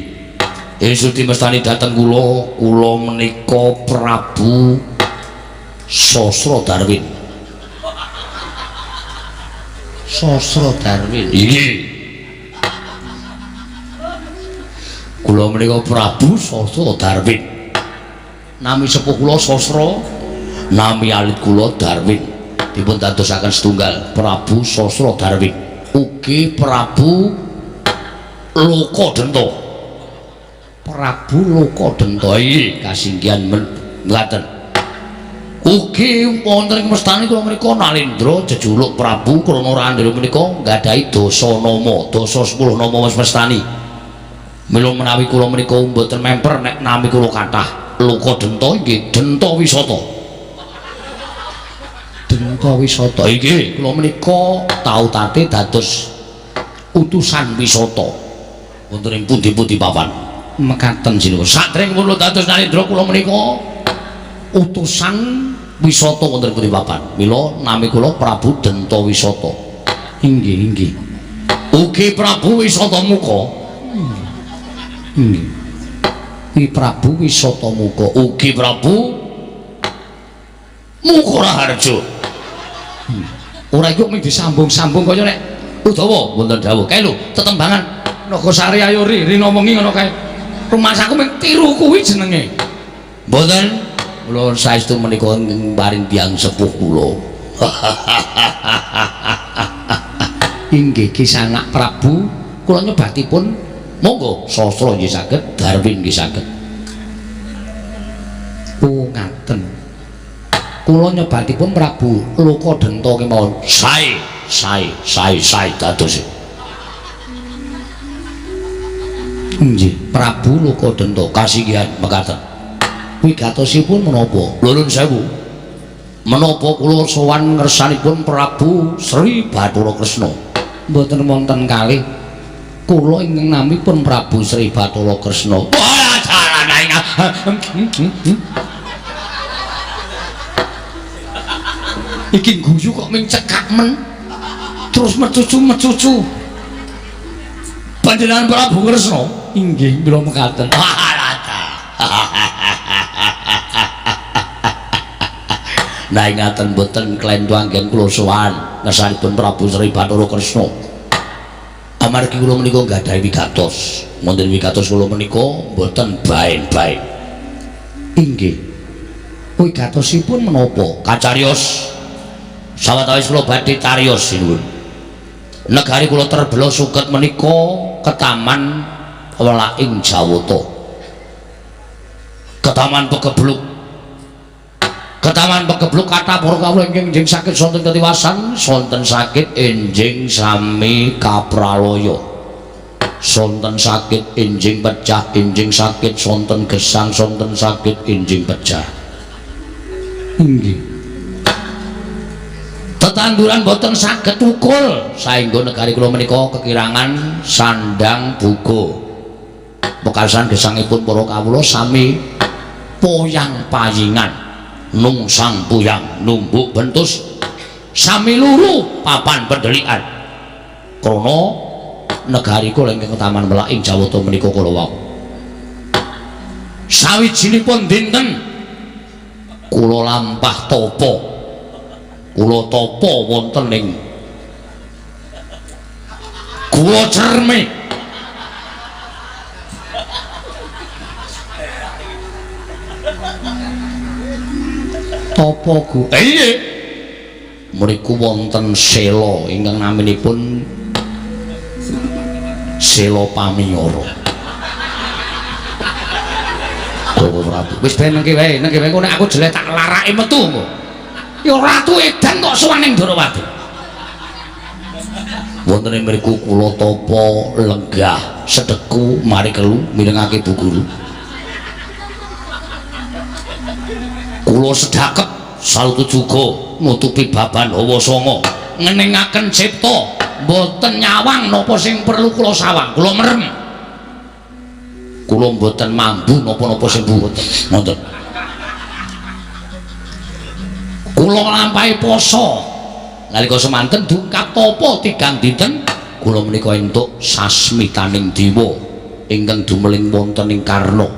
Yesus dimestani dhateng kula, kula menika Prabu Sosro Darwin. Sosro Darwin. Iya. Kula menika Prabu Sosro Darwin. Nami sepuh kula Sosro, nami alit kula Darwin. Dipun dadosaken setunggal Prabu Sosro Darwin. Ugi Prabu Lokodento. Prabu Lokodento iki kasinggihan mekaten. Ugi wonten ing mestani kula menika Nalendra jejuluk Prabu krana Randhira menika nggadahi dasa nama, dasa 10 nama wis mestani. Mila menawi kula menika mboten memper nek nami kula kathah. Lokodento inggih Denta Wisata. Denta Wisata inggih kula menika tau tate dados utusan wisata wonten ing pundi-pundi papan. Mekaten sinuwun. Sadèrèng kula dados Narendra kula menika utusan wisata wonten pundi papan. Mila nami kula Prabu Denta Wisata. Inggih inggih. Ugi Prabu Wisata Muka. Inggih. Ki Prabu Wisata Muka. Ugi Prabu Muka Raharja. Ora iku mung disambung-sambung kaya nek Udawa wonten dawuh. Kae lho tetembangan Nagasari ayo ri rina wengi ngono kae. Rumasaku mung tiru kuwi jenenge. Mboten, kula saestu menika paring tiyang sepuh kula. Inggih Kisanak Prabu, kula nyebatipun monggo Sosro nggih saged, Darwin nggih saged. Oh ngaten. Kula nyebatipun Prabu Lokodenta kemawon. Sae, sae, sae, sae dados. Nggih, Prabu Lokodenta kasinggihan mekaten. Wigatosipun menapa? Nuwun sewu. Menapa kula sowan ngersanipun Prabu Sri Bathara Kresna? Mboten wonten kalih. Kula ingkang namipun Prabu Sri Bathara Kresna. Wah, iki guyu kok ming cekak men. Terus mecucu-mecucu. Panjenengan Prabu Kresna? Inggih, kula mekaten. Nah ingaten mboten klentu anggen kula sowan ngersanipun Prabu Sri Bathara Kresna. Amargi kula menika nggadahi wigatos. Wonten wigatos kula menika mboten baen-baen. Inggih. Wigatosipun menapa? Kacariyos. Sawetawis kula badhe cariyos sinuwun. Negari kula Terbela Suket menika ketaman welaking Jawata. Ketaman Pegebluk. Ketaman Pegebluk kathah para kawula ingkang enjing sakit sonten ketiwasan, sonten sakit enjing sami kapralaya. Sonten sakit enjing pecah, enjing sakit sonten gesang, sonten sakit enjing pecah. Inggih. Tetanduran boten saged tukul saengga negari kula menika kekirangan sandang buga. Wekasan gesangipun para kawula sami poyang payingan, nungsang puyang numbuk bentus, sami luru papan pendelikan. Krana negari kula ingkang Taman Melak ing Jawata menika kala wau. Sawijinipun dinten kula lampah tapa. Kula tapa wonten ing Guwa Cerme. Tapa gu? Iya. Mriku wonten sela ingkang naminipun Sela Pamiyara. Bapak Prabu, wis ben nengke wae, nengke wae nek aku jelek tak larake metu engko. Ya ratu edan kok sowan ning Ndorowati. Wonten ing mriku kula tapa lenggah sedeku mari kelu mirengake Bu Guru. Kula sedhakep salutu juga nutupi baban hawa sanga ngeningaken cipta mboten nyawang napa sing perlu kula sawang, kula merem. Kula mboten mambu napa-napa sing mboten ngoten. Kula nglampahi poso nalika semanten dungkap tapa tigang dinten kula menika entuk sasmitaning dewa ingkang dumeling wonten ing Karna.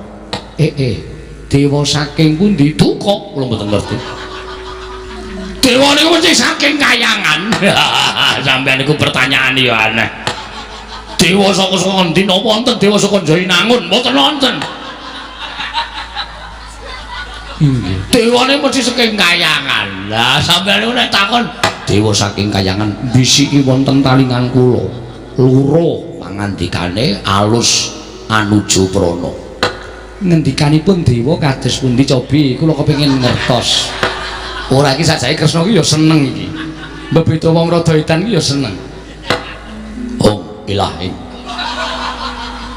Dewa saking pundi duka kula mboten ngerti. Dewa niku mesti saking kayangan. Sampeyan niku pertanyaan ya aneh. Dewa saka saka endi napa wonten dewa saka Jainangun? Mboten wonten. Inggih. Dewane mesti saking kayangan. Lah sampeyan niku nek takon dewa saking kayangan bisiki wonten talingan kula. Loro pangandikane alus anuju prana. Ngendikanipun dewa kados pundi cobi kula kepengin ngertos. Ora iki sajake Kresna iki ya seneng iki. Mbebeda wong rada edan iki ya seneng. Oh, ilahi.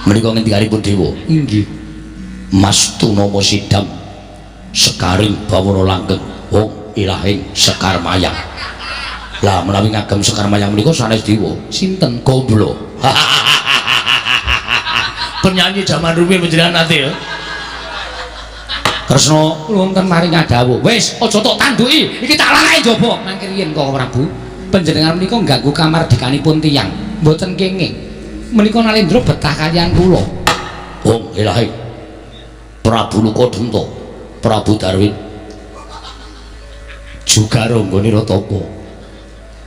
Menika ngendikanipun dewa. Inggih. Mas Tunama Sidam sekaring bawana langgeng. Oh, ilahing Sekar Mayang. Lah menawi ngagem Sekar Mayang menika sanes dewa. Sinten? Gomblo. Penyanyi zaman rumiyin panjenengan nate ya. Kresna wonten maring ngadhawuh. Wis aja tok tanduki, iki tak larake njaba. Mangke riyin Koko Prabu, panjenengan menika ngganggu kamardikanipun tiyang. Mboten kenging. Menika Nalendra betah kaliyan kula. Oh, ilahi. Prabu Luka Denta, Prabu Darwin. Juga ranggane Ratapa.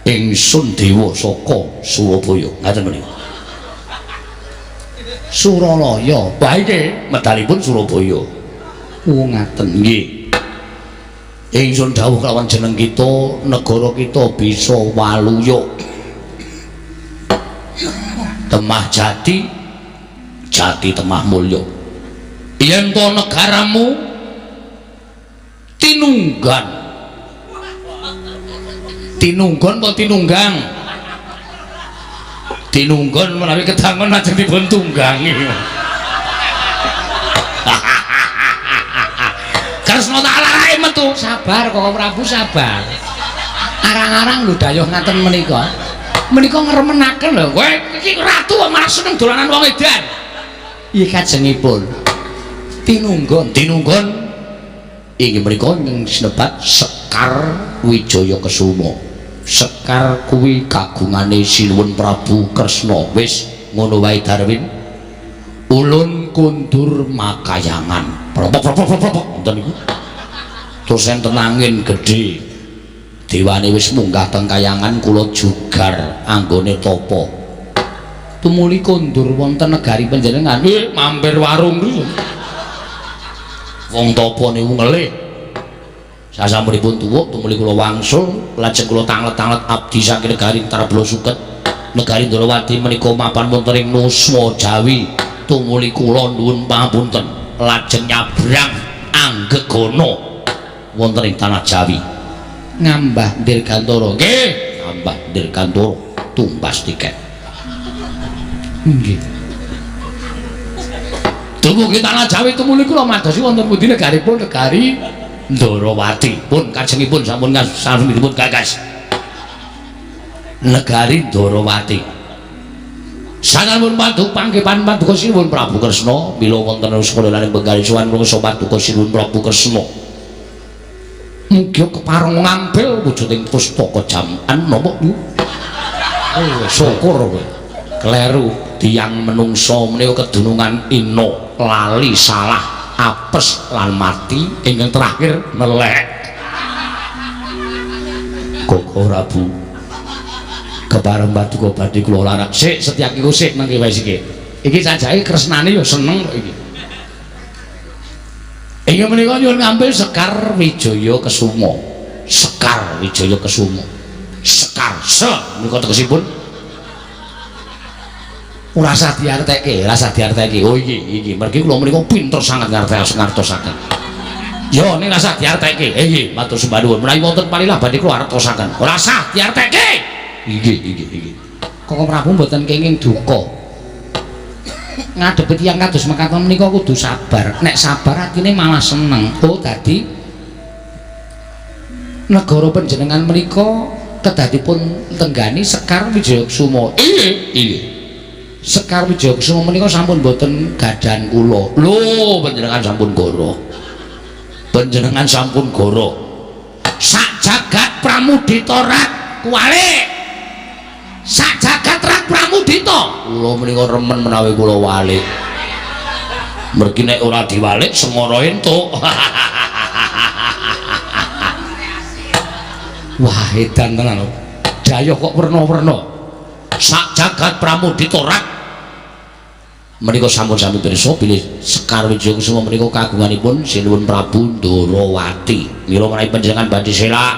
Ingsun dewa saka Surabaya. Ngaten menika. Suralaya. Wah iki medalipun Surabaya. Oh ngaten nggih. Ingsun dawuh kelawan jeneng kita, negara kita bisa waluya. Temah jati, jati temah mulya. Yen to negaramu tinunggan. Tinunggon apa tinunggang? Tinunggon menawi kedangon lajeng dipun tunggangi. Kresna tak larake metu. Sabar Koko Prabu sabar. Arang-arang lho dayuh ngaten menika. Menika ngremenaken lho. Kowe iki ratu kok malah seneng dolanan wong edan. Iya kajengipun. Tinunggon, tinunggon inggih menika ingkang sinebat Sekar Wijaya Kesuma. Sekar kuwi kagungane Sinuwun Prabu Kresna. Wis ngono wae Darwin. Ulun kundur makayangan. Propok-propok-propok wonten niku. Terus enten angin gedhe. Dewane wis munggah teng kayangan kula jugar anggone tapa. Tumuli kondur wonten negari panjenengan. Mampir warung niku. Wong tapa niku ngelih. Sasampunipun tuwuk tumuli kula wangsul lajeng kula tanglet-tanglet abdi saking negari Tarbala Suket. Negari Ndorowati menika mapan wonten ing Nuswa Jawi. Tumuli kula nuwun pangapunten lajeng nyabrang Anggegana wonten ing tanah Jawi. Ngambah Dirgantara. Nggih, ngambah Dirgantara tumbas tiket. Nggih. Dumugi tanah Jawi tumuli kula madosi wonten pundi negaripun negari Ndorowati. Pun kajengipun sampun sasampunipun gagas. Negari Ndorowati. Sanalipun paduk panggepan paduka Sinuwun Prabu Kresna mila wonten sekolaning Benggari sowan mangsa paduka Sinuwun Prabu Kresna. Mugi kepareng ngambil wujuding pustaka jaman napa Bu? Oh, syukur kowe. Kleru tiyang menungsa menika kedunungan ina, lali, salah, apes lan mati ingkang terakhir melek. Koko Prabu kepareng paduka badhe kula larak. Sik Setyaki ku sik mangke wae siki. Iki cacake kresnane ya seneng kok iki. Inggih menika nyuwun ngambil Sekar Wijaya Kesuma. Sekar Wijaya Kesuma. Sekar se menika tegesipun ora usah diarteke, ora usah diarteke. Oh iki iki mergi kula menika pinter sanget ngartosaken. Yo ning ora usah diarteke. Nggih, matur sembah nuwun. Menawi wonten palilah badhe kula artosaken. Ora usah diarteke. Iki iki iki. Koko Prabu mboten kenging duka. Ngadepi tiyang kados mekaten menika kudu sabar. Nek sabar atine malah seneng. Oh dadi negara panjenengan menika kedadipun tenggani Sekar Wijaya Kusuma. Inggih, inggih. Sekar Wijaya Kusuma menika sampun boten gadhahan kula. Lho, panjenengan sampun goro. Panjenengan sampun goro. Sak jagat Pramudita rat kuwalik. Sak jagat rat Pramudita. Kula menika remen menawi kula walik. Mergi nek ora diwalik sengara entuk. Wah, edan tenan lho. Dayoh kok werna-werna. Sak jagat Pramudita rat menika sampun sami pirsa bilih Sekar Wijaya Kusuma menika kagunganipun Sinuwun Prabu Ndorowati. Mila menawi panjenengan badhe selak,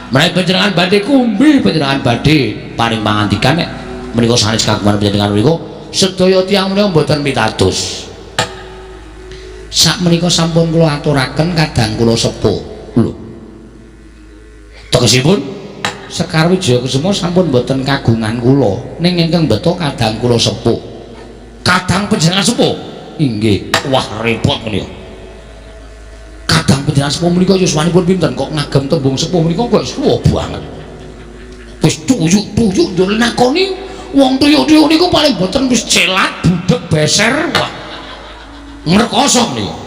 menawi panjenengan badhe kumbi, panjenengan badhe paring pangandikan nek menika sanes kagungan panjenengan menika sedaya tiyang menika mboten pitados. Sak menika sampun kula aturaken kadang kula sepuh. Lho. Tegesipun Sekar Wijaya Kusuma sampun mboten kagungan kula, ning ingkang beto kadang kula sepuh. Kadang panjenengan sepuh? Inggih. Wah, repot menika. Kadang panjenengan sepuh menika yuswanipun pinten kok ngagem tembung sepuh menika kok suwa banget. Wis tuyuk-tuyuk ndul nakoni wong tuyuk-tuyuk niku paling boten wis celat, budheg, beser, wah. Ngrekoso menika.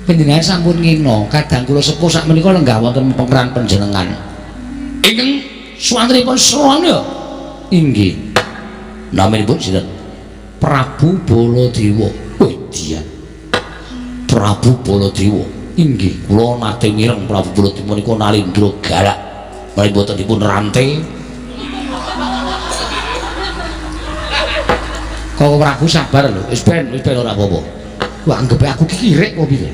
Panjenengan sampun ngina, kadang kula sepuh sak menika lenggah wonten pengran panjenengan. Ingkang suwantenipun srana. Inggih. Naminipun sinten? Prabu Baladewa. Wih, Prabu Baladewa. Inggih, kula nate mireng Prabu Baladewa menika nalindra galak. Menawi boten dipun rante. Koko Prabu sabar lho, wis ben ora apa-apa. Wah, anggepe aku ki kirik kok piye?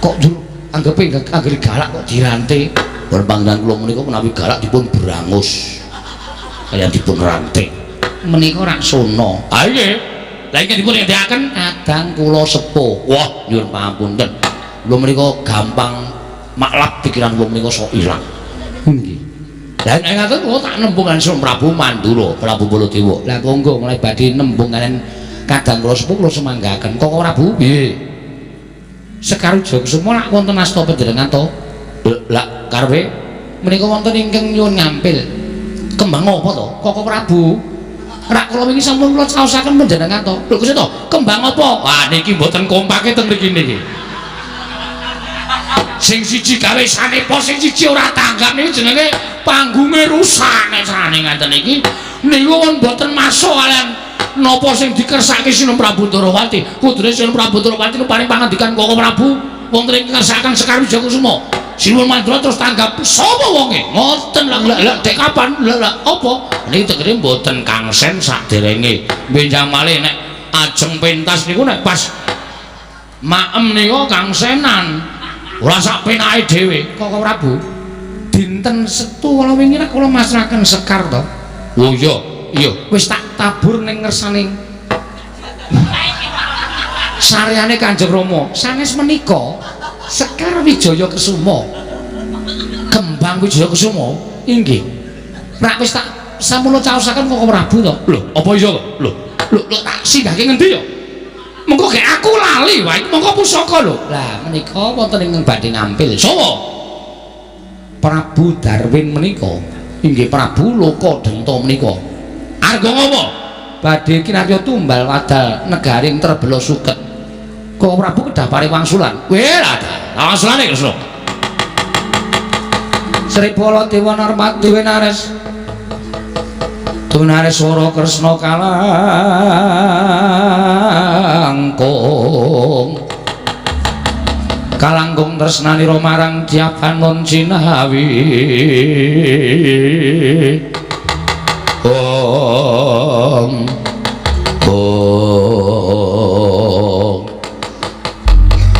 Kok njur anggepe anggere galak kok dirante. Pun panggilan kula menika menawi galak dipun brangus. Kaliyan dipun rante. Menika raksana. Ha nggih. Lah iki dipun ngendikaken kadang kula sepuh. Wah, nyuwun pangapunten. Kula menika gampang maklap pikiran kula menika sok ilang. Nggih. Lah nek ngaten kula tak nembung kaliyan Prabu Mandura, Prabu Baladewa. Lah monggo mulai badhe nembung kaliyan kadang kula sepuh kula semanggaken. Koko Prabu? Nggih. Sekar Wijaya Kusuma lak wonten asta panjenengan to? Lah karepe menika wonten ingkang nyuwun ngampil. Kembang apa to? Koko Prabu. Rak kula wingi sampun kula caosaken panjenengan to. Lho Gusti to, kembang apa? Wah niki mboten kompake teng mriki niki. Sing siji gawe sanepa, sing siji ora tanggap niki jenenge panggunge rusak nek sane ngaten iki. Niku pun mboten masuk kalian napa sing dikersake Sinuwun Prabu Ndorowati. Kudune Sinuwun Prabu Ndorowati paring pangandikan Koko Prabu wonten ing ngersakaken Sekar Wijaya Kusuma. Sinuwun Mandura terus tanggap sapa wonge? Ngoten lha lha dek kapan? Lha lha apa? Niki tegese mboten kangsen saderenge. Benjang malih nek ajeng pentas niku nek pas maem niku kangsenan. Ora sak penake dhewe. Koko Prabu, dinten Setu kala wingi nek kula masrahaken Sekar to. Oh iya, iya. Wis tak tabur ning ngersane saryane Kanjeng Rama. Sanes menika Sekar Wijaya Kesuma. Kembang Wijaya Kesuma inggih. Rak wis tak sampun caosaken Koko Prabu to. Lho, apa iya to? Lho. Lho, lho tak singgahke ngendi ya? Mengko gek aku lali wae, mengko pusaka lho. Lah menika wonten ing badhe ngampil. Sapa? Prabu Darwin menika. Inggih Prabu Lokadenta menika. Arga ngapa? Badhe kinarya tumbal wadal negaring Trebela Suket. Kok Prabu kedah paring wangsulan? Weh lah, wangsulane Kresna. Sri Baladewa Narmadi Winares. Tunareswara Kresna kalangkung. Kalangkung tresnanira marang Japanon Cinawi. Ong Ong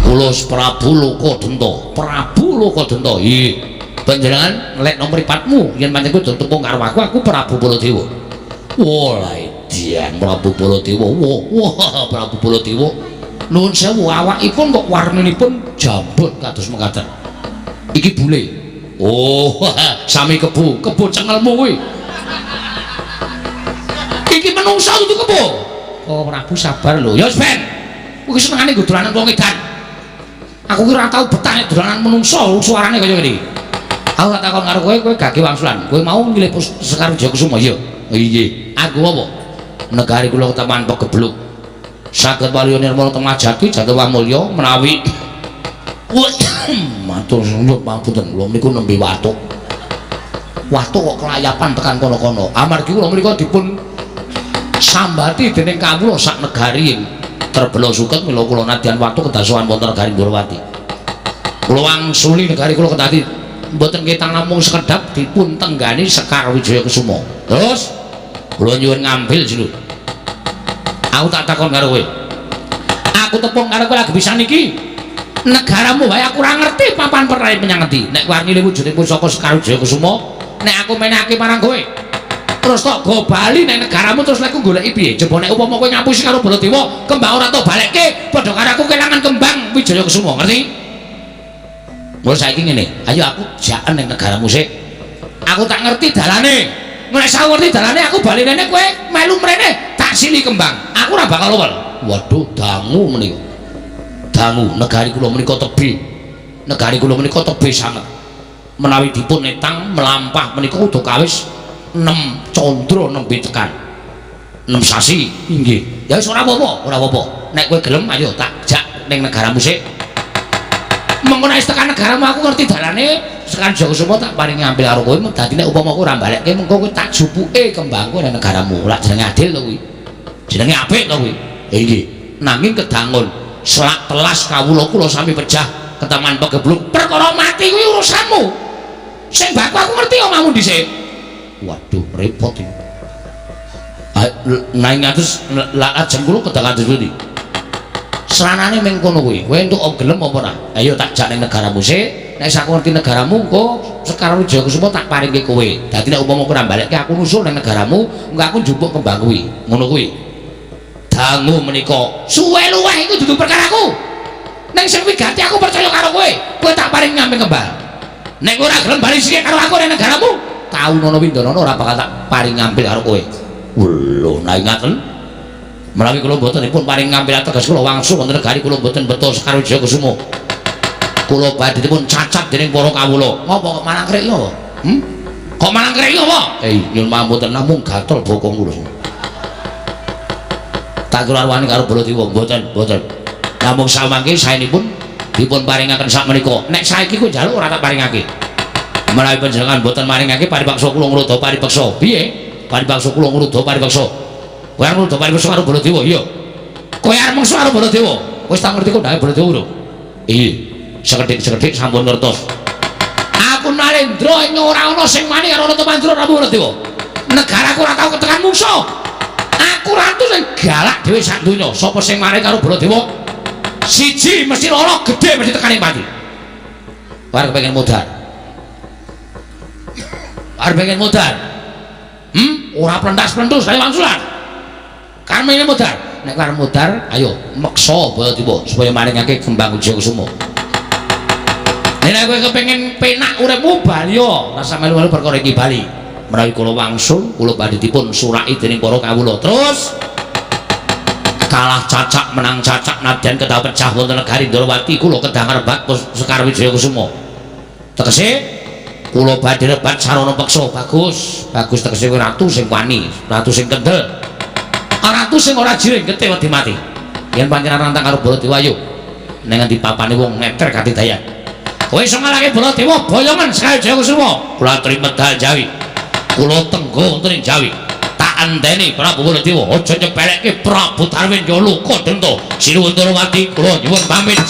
Kula Prabu Lokadenta. Prabu Lokadenta. Iya. Panjenengan nglekno mripatmu yen pancen kowe tepung karo aku, aku Prabu Baladewa. Wah, edian Prabu Baladewa. Wah, wah Prabu Baladewa. Nuwun sewu, awakipun kok warninipun jambut kados mekaten. Iki bule. Oh, sami kebo, kebo cengelmu kuwi. Iki menungsa dudu kebo. Oh, Prabu sabar lho. Ya wis ben. Kuwi senengane nggo dolanan wong edan. Aku ki ora tau betah nek dolanan menungsa suarane kaya ngene. Aku tak takon karo kowe, kowe gage wangsulan. Kowe mau nyilih Sekar Wijaya Kusuma ya? Iya. Aku apa? Negari kula keteman pegebluk. Saged waluya nirmala temajati jatuh mulya menawi matur suwun pangapunten kula niku nembe watuk. Watuk kok kelayapan tekan kono-kono. Amargi kula menika dipun sambati dening kawula sak negari Trebela Suket mila kula nadyan watuk kedasowan wonten negari Ndorowati. Kula wangsuli negari kula kedati mboten ketang namung sekedhap dipun tenggani Sekar Wijaya Kusuma. Terus kula nyuwun ngambil jero. Aku tak takon karo kowe. Aku tepung karo kowe lagi bisa niki. Negaramu wae aku ora ngerti papan perai menyang ngendi. Nek kowe arep wujude pusaka Sekar Wijaya Kusuma, nek aku menehake marang kowe. Terus tok go bali nek negaramu terus lek goleki piye? Coba nek upama kowe ngapusi karo Baladewa, kembang ora tok balekke, padha karo aku kelangan kembang Wijaya Kusuma, ngerti? Wes saiki ngene, ayo aku jaken ning negaramu sik. Aku tak ngerti dalane. Nek sak ngerti dalane aku bali rene kowe melu mrene tak sili kembang. Aku ora bakal luwel. Waduh, dangu menika. Dangu negari kula menika tebih. Negari kula menika tebih sanget. Menawi dipun etang melampah menika kudu kawis 6 candra nembe tekan. 6 sasi. Inggih. Ya wis ora apa-apa, ora apa-apa. Nek kowe gelem ayo tak jak ning negaramu sik. Mengko nek wis tekan negaramu aku ngerti dalane, Sekar Wijaya Kusuma tak paringi ambil karo kowe, dadi nek upama aku ora balekke mengko kowe tak jupuke kembangku nang negaramu. Lak jenenge adil to kuwi. Jenenge apik to kuwi. Inggih. Nanging kedangun selak telas kawula kula sami pejah keteman pegebluk perkara mati kuwi urusanmu. Sing baku aku ngerti omahmu dhisik. Waduh, repot iki. Naing atus lak ajeng kula kedah kados pundi? Seranane ming kono kuwi. Kowe entuk gelem apa ora? Ayo tak jak ning negaramu sik. Nek aku ngerti negaramu engko Sekar Wijaya Kusuma tak paringke kowe. Dadi nek upama kowe ora balekke aku nusul ning negaramu, engko aku njupuk kembang kuwi. Ngono kuwi. Dangu menika suwe luweh iku dudu perkaraku. Ning sing wigati aku percaya karo kowe. Kowe tak paring ngambil kembang. Nek ora gelem bali sithik karo aku ning negaramu, taunono windonono ora bakal tak paring ngambil karo kowe. Lho, nah ingaten. Menawi kula mboten dipun paring ngambil teges kula wangsul wonten negari kula mboten beto Sekar Wijaya Kusuma. Kula badhe dipun cacat dening para kawula. Ngopo kok malang krek iki apa? Kok malang krek iki apa? Nyuwun pangapunten namung gatel bokong kula. Tak kula arwani karo Baladewa mboten, mboten. Namung samangke saenipun dipun paringaken sakmenika. Nek saiki kowe njaluk ora tak paringake. Menawi panjenengan mboten maringake paripaksa kula ngruda paripaksa. Piye? Paripaksa kula ngruda paripaksa. Kowe arep ngruda paripaksa karo Baladewa? Iya. Kowe arep mengso karo Baladewa? Wis tak ngerti kondhange Baladewa lho. Iya. Sekedhik-sekedhik sampun ngertos. Aku Narendra ing ora ana sing wani karo Ratu Mandura Prabu Baladewa. Negaraku ora tau ketekan mungsuh. Aku ratu sing galak dhewe sak donya. Sapa sing mari karo Baladewa? Siji mesti loro, gedhe mesti tekane pati. Arep pengen modar. Arep pengen modar. Ora plentas-plentus ayo wangsulan. Karmene modar. Nek arep modar, ayo meksa Baladewa supaya maringake kembang Wijaya Kusuma. Nek kowe kepengin penak uripmu bali yo, rasa melu-melu perkara iki bali. Menawi kula wangsul, kula badhe dipun suraki dening para kawula. Terus Kalah cacak menang cacak nadyan kedah pecah wonten negari Ndrawati kula kedah ngrebat Sekar Wijaya Kusuma. Tegese kula badhe rebat sarana peksa. Bagus, bagus tegese kowe ratu sing wani, ratu sing kendel. Ratu sing ora jiring getih wedi mati. Yen panjenengan nantang karo Baladewa ayo ning ngendi papane wong ngeter katidayan. Kowe iso ngalahke Baladewa boyongan Sekar Wijaya Kusuma. Kula aturi medal Jawi. Kula tenggo wonten ing Jawi. Tak enteni Prabu Baladewa aja nyepelekke Prabu Darwin ya luka denta. Sinuwun Ndrawati kula nyuwun pamit.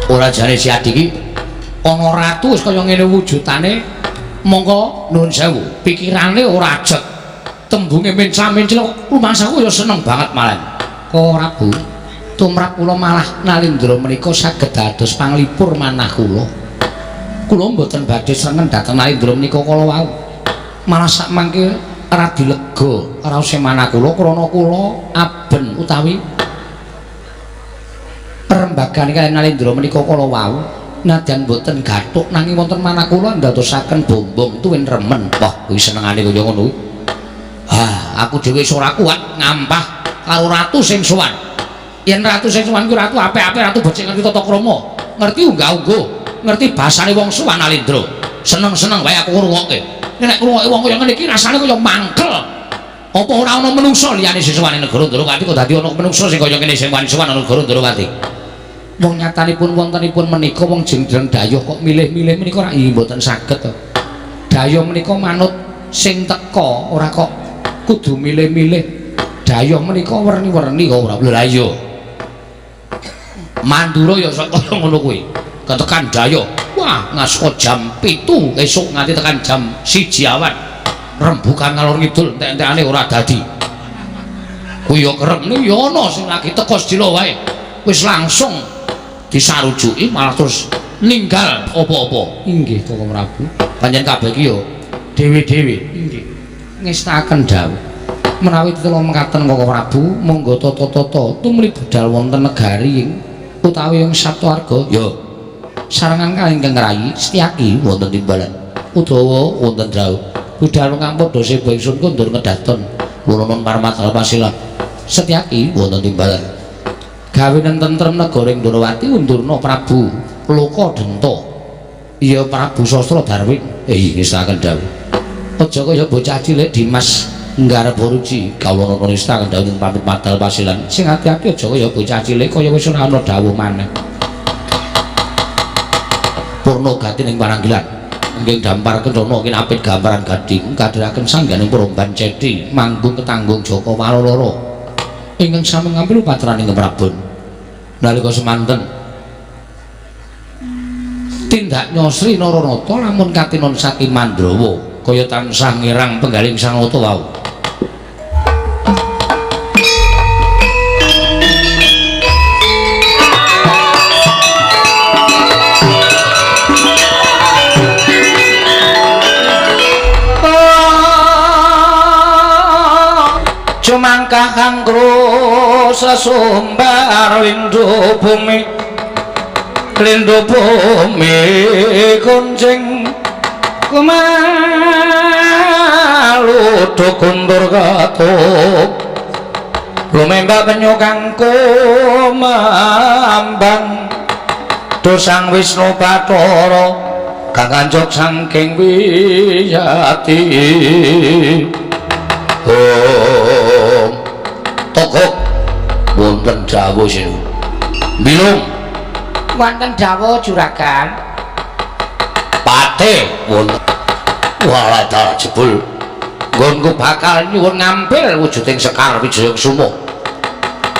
Ora jare si Adi iki ana ratu wis kaya ngene wujudane mongko nuwun sewu pikirane ora ajeg tembunge mencla-mencla rumangsaku ya seneng banget malah. Kok Prabu tumrap kula malah Nalindra menika saged dados panglipur manah kula. Kula mboten badhe srengen dhateng Nalindra menika kala wau. Malah sak mangke radi lega raose manah kula krana kula aben utawi perembagan kaliyan Nalindra menika kala wau nadyan mboten gathuk nanging wonten manah kula ndadosaken bombong tuwin remen. Wah, kuwi senengane kaya ngono kuwi. Ah, aku dhewe wis ora kuat ngampah karo ratu sing sowan. Yen ratu sing sowan kuwi ratu apik-apik, ratu becik ngerti tata krama, ngerti unggah-ungguh, ngerti basane wong sowan Nalindra. Seneng-seneng wae aku ngrungokke. Nek ngrungokke wong kaya ngene iki rasane kaya mangkel. Apa ora ana menungsa liyane sing sowan ing negara Ndrawati kok dadi ana menungsa sing kaya ngene sing wani sowan nang negara Ndrawati? Wong nyatanipun wontenipun menika wong jeneng dayuh kok milih-milih menika ora mboten saged to. Dayuh menika manut sing teka ora kok kudu milih-milih. Dayuh menika werni-werni kok ora. Lha iya. Mandura ya sok kaya ngono kuwi. Ketekan dayuh, wah ngasko jam 7 esuk nganti tekan jam 1 awan. Rembukan ngalor ngidul entek-entekane ora dadi. Kuwi ya kerep ya ana sing lagi teka sedina wae. Wis langsung disarujuki malah terus ninggal apa-apa. Inggih Kakang Prabu. Pancen kabeh iki ya dhewe-dhewe. Inggih. Ngestakaken dawuh. Menawi tetela mekaten Kakang Prabu, monggo tata-tata tumrap budal wonten negari ing utawi ing Saptawarga. Ya. Sarengan kalih ingkang rayi Setyaki wonten timbalan utawa wonten dawuh. Budal kang padha seba ingsun kondur ngedaton. Kula nuwun parmatal pasilah. Setyaki wonten timbalan. Gawe tentrem negara ing Ndrawati undurna Prabu Loka Denta. Iya Prabu Sastra Darwin. Ngestakaken dawuh. Aja kaya bocah cilik Dimas Nggarba Ruci. Kawula nata ngestakaken dawuh pamit padal pasilan. Sing ati-ati aja kaya bocah cilik kaya wis ora ana dawuh maneh. Purna gati ning paranggilan. Nggih dampar kencana kinapit gambaran gading kadhiraken sangganing Purban Ceti manggung ketanggung Jaka Waloloro. Ingkang sami ngambil patraning Prabon. Nalika semanten tindak nyosri Naranata lamun katinon saking Mandrawa kaya tansah ngirang penggaling Sang Nata wau. Cumangkah kangkru sesumbar lindu bumi, lindu bumi kuncing kumalu kundur katup lumembak penyu kang kumambang dosang Wisnu Bathara kang anjuk saking wiyati. Om tokok wonten dawuh sinu bilung wonten dawuh juragan pate wonten walah dalah jebul nggonku bakal nyuwun ngampil wujuding Sekar Wijaya Kusuma.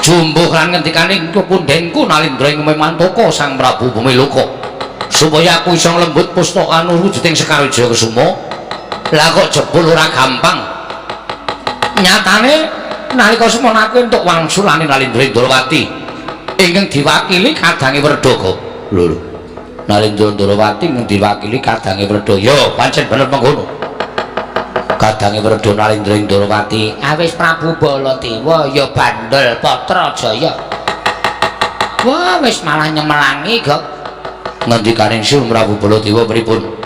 Jumbuh lan ngendikane pundhenku Nalindra ing Mantaka Sang Prabu Bumiloka supaya aku iso nglembut pustaka wujuding Sekar Wijaya Kesuma. Lah kok jebul ora gampang. Nyatane nalika semono aku entuk wangsulane Nalindra Ndrawati ingkang diwakili kadange Werdaga. Lho lho. Nalindra Ndrawati ingkang diwakili kadange Werdaga. Ya, pancen bener mengkono. Kadange Werda Nalindra Ndrawati awis Prabu Baladewa ya bandel Patrajaya. Wah, wis malah nyemelangi kok. Ngendikane Sri Prabu Baladewa pripun?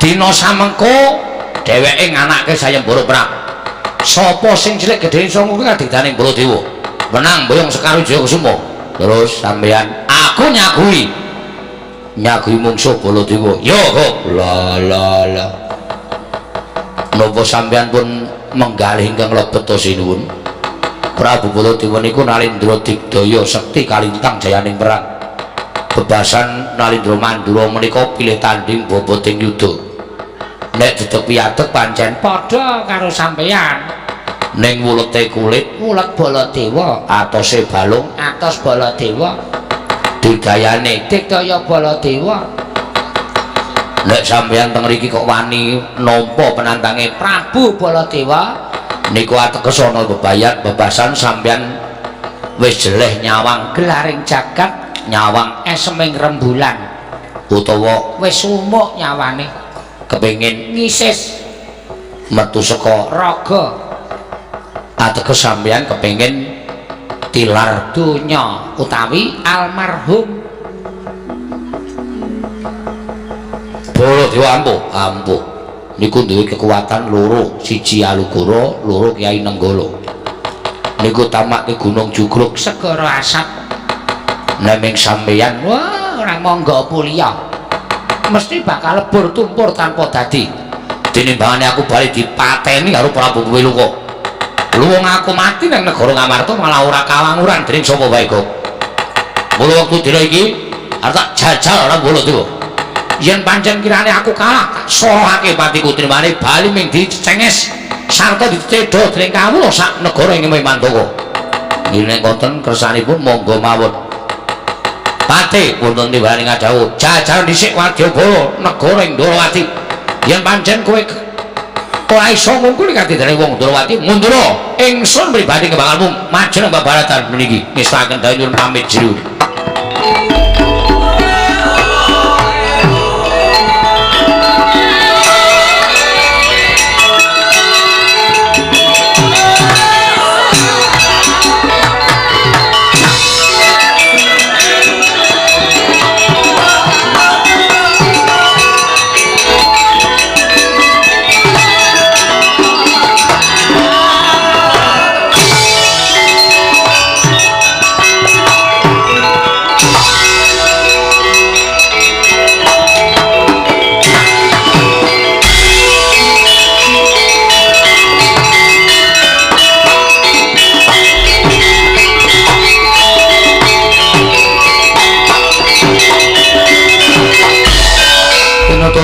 Dina samengko dheweke nganake sayembara perang. Sapa sing cilik gedhe iso nguwi kadigdaning Baladewa? Menang boyong Sekar Wijaya Kesuma. Terus sampeyan aku nyaguhi. Nyaguhi mungsuh Baladewa. Ya kok. La la la. Napa sampeyan pun menggalih ingkang lebet to sinuwun? Prabu Baladewa niku Nalindra digdaya sekti kalintang jayaning perang. Bebasan Nalindra Mandura menika pilih tanding boboting yuda. Nek dedeg piyadeg pancen padha karo sampeyan. Ning wulete kulit, wulet Baladewa, atose balung, atos Baladewa, digayane digdaya Baladewa. Nek sampeyan teng mriki kok wani nampa penantange Prabu Baladewa niku ateges ana bebayat bebasan sampeyan wis jeleh nyawang gelaring jagat, nyawang eseming rembulan utawa wis sumuk nyawane kepengin ngisis metu saka raga ateges sampeyan kepengin tilar donya utawi almarhum. Baladewa ampuh ampuh niku duwe kekuatan loro, siji Alugoro, loro Kyai Nenggala. Niku tamake Gunung Jugruk segara asap. Neming sampeyan wah ora monggo puliya mesti bakal lebur tumpur tanpa dadi. Tinimbangane aku bali dipateni karo Prabu Wiluka. Luwung aku mati nang negara Ngamarta malah ora kawanguran dening sapa wae kok. Mula wektu dina iki arep tak jajal ora Baladewa. Yen pancen kirane aku kalah, tak sorohake patiku tinimbangane bali ming dicenges sarta dicedha dening kawula sak negara ing Mandaka. Nggih nek ngoten kersanipun monggo mawon. Pate wonten timbangane ngadhawuh jajal dhisik wadyabala negara ing Ndrawati. Yen pancen kowe ora iso ngungkuli kadidane wong Ndrawati, mundura ingsun pribadi kebakalmu maju nang babaratan meniki. Ngestaken dawuh nyuwun pamit jero.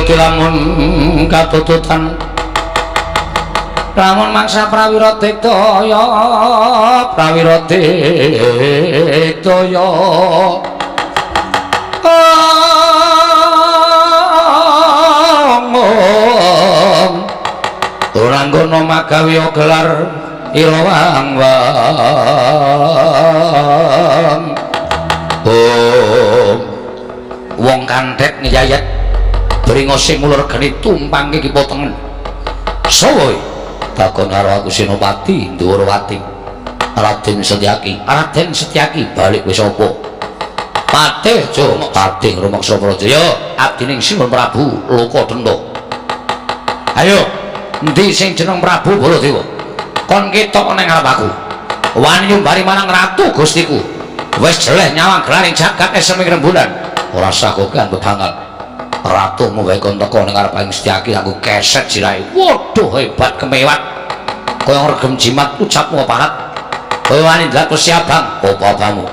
Lamun katututan lamun mangsa prawira digdaya prawira digdaya ora nggono magawe gelar ira wang wong kandhek ngeyayet bringose ngulur geni tumpangke kipa tengen. Sowo takon karo aku Senopati Ndhuwurwati. Raden Setyaki, Raden Setyaki balik wis apa? Patih jo, patih rumangsa Prajaya, abdining Sinuwun Prabu Lokadenta. Ayo, endi sing jeneng Prabu Baladewa? Kon ketok nang ngarep aku. Wani nyumbari marang ratu Gustiku. Wis jeleh nyawang gelaring jagat eseming rembulan. Ora sah kokan bebangal. Ratumu wae kon teko ning ngarep ing Setyaki aku keset sirahe. Waduh hebat kemewat. Kaya ngregem jimat ucapmu parat. Kowe wani ndelok wesi abang apa abamu?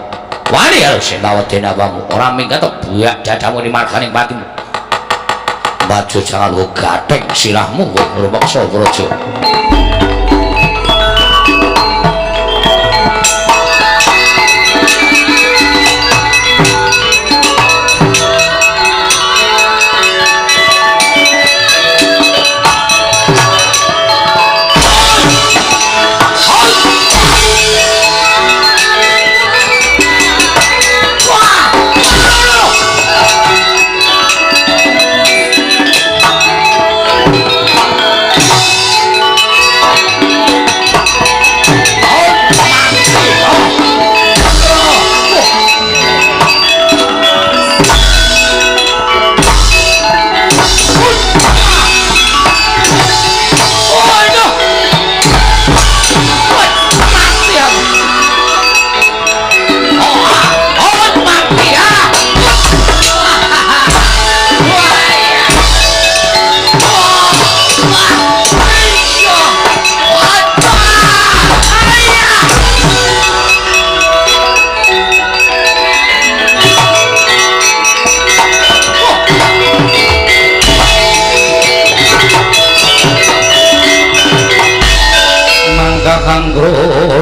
Wani karo sing tawedene abamu. Ora minggat buak dadamu ning marganing patimu. Maju jangan lo gatheng sirahmu kowe rumangsa praja.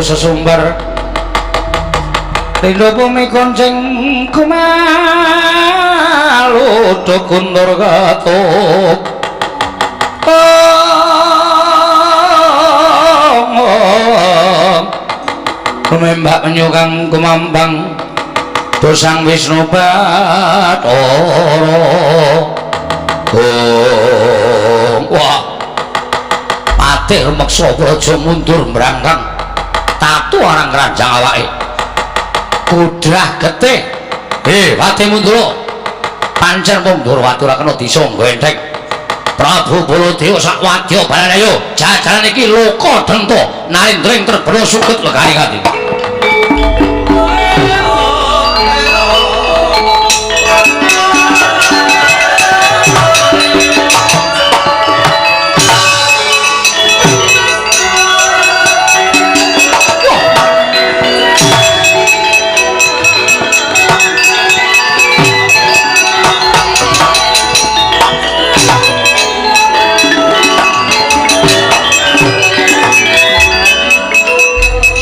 sesumbar Lindho bumi konceng kumalu kundur katuk kumembak nyukang kumambang dosang Wisnu Bathara. Wah, patih meksa praja mundur mbrangkang tatu arang kranjang awake kudrah getih. Patih mundur pancen wong Ndorowati ora kena disangga entheng. Prabu Baladewa sak wadya balane ayo jajaran iki loka denta narendra ing terbena suket legane ati.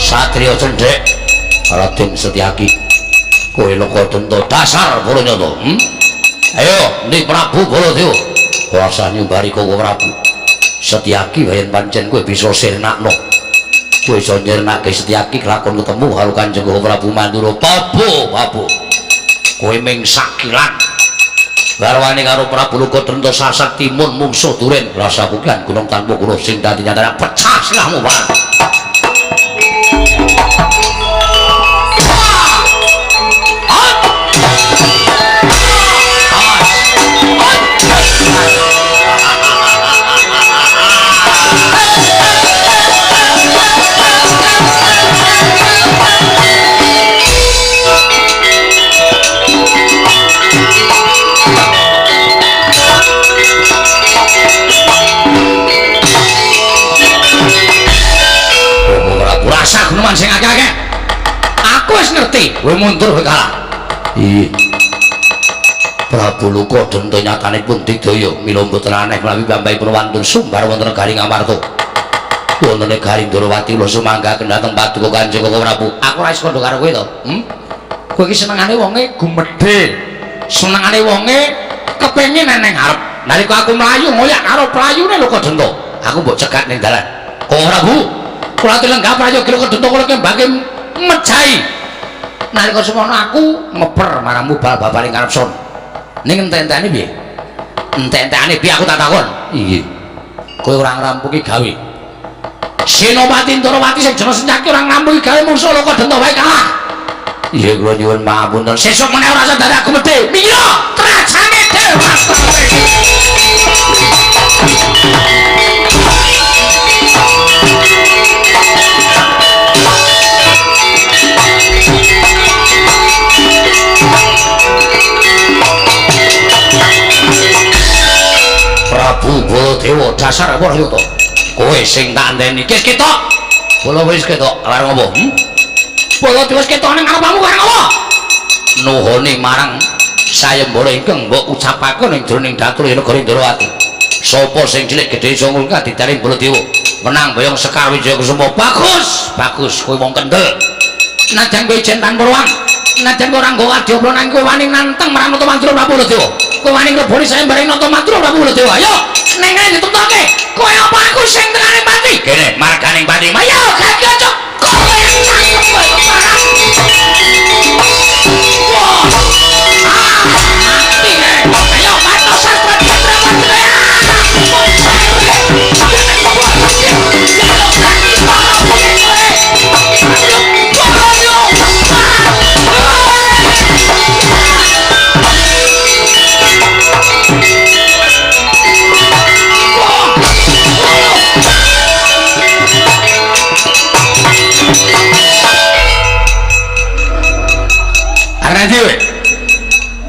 Satria cendhek Raden Setyaki kowe loka denta dasar Baranyata. Ayo ndi Prabu Baladewa ora usah nyumbari kowe Prabu Setyaki wayen pancen kowe bisa sirnakno kowe iso nyirnake Setyaki kelakon ketemu karo Kanjeng Prabu Mandura. Pabu pabu kowe ming sakilan garwane karo Prabu Loka Denta sasat timun mungsuh duren rasa kukian gunung tanpa guna sing dadi nyatane pecah silahmu Pak. Rasa guneman sing akeh-akeh. Aku wis ngerti, kowe mundur kowe kalah. Iya. Prabu Loka Denta nyatanipun digdaya mila mboten aneh menawi piyambakipun wantun sumbar wonten negari Ngamarta. Wonten negari Ndorowati kula sumanggaken dhateng paduka Kanjeng Prabu. Aku ora iso kandha karo kowe to. Kowe iki senengane wonge gumedhe. Senengane wonge kepengin eneng arep. Nalika aku mlayu ngoyak karo playune Loka Denta, aku mbok cegat ning dalan. Kok Prabu? Kula lenggah prayoga Loka Denta kula kembake mejahi. Nalika semono aku ngeper marang mubal babaring karep son. Ning ente-entene piye? Ente-entene piye aku tak takon? Iya. Kowe ora ngrampungi gawe. Senopati Ndorowati sing jeneng Setyaki ora ngrampungi gawe mungsuh Loka Denta wae kalah. Iya kula nyuwun pangapunten. Sesuk meneh ora sadar aku medhe. Mila trajane dewa. Prabu Baladewa dasar Waryata kowe sing tak enteni wis ketok bola wis ketok arep ngopo Baladewa wis ketok ning ngarepmu arep ngopo nuhune marang sayembara ingkang mbok ucapake ning jroning datul negara Ndorowati sapa sing cilik gedhe iso ngungkap ditaring Baladewa menang boyong Sekar Wijaya Kusuma. Bagus bagus kowe wong kendel najan kowe ijen tanpa ruang najan kowe ora nggawa adyabra nang kowe wani nantang marang Nata Mandura Prabu Baladewa kowe wani ngleboni sayembara Nata Mandura Prabu Baladewa. Ayo ning kene ditemtoke kowe apa aku sing tekane pati kene marganing pati ayo ganti cok kowe cangkem kowe parah. Wah mati ayo mati sastra chandra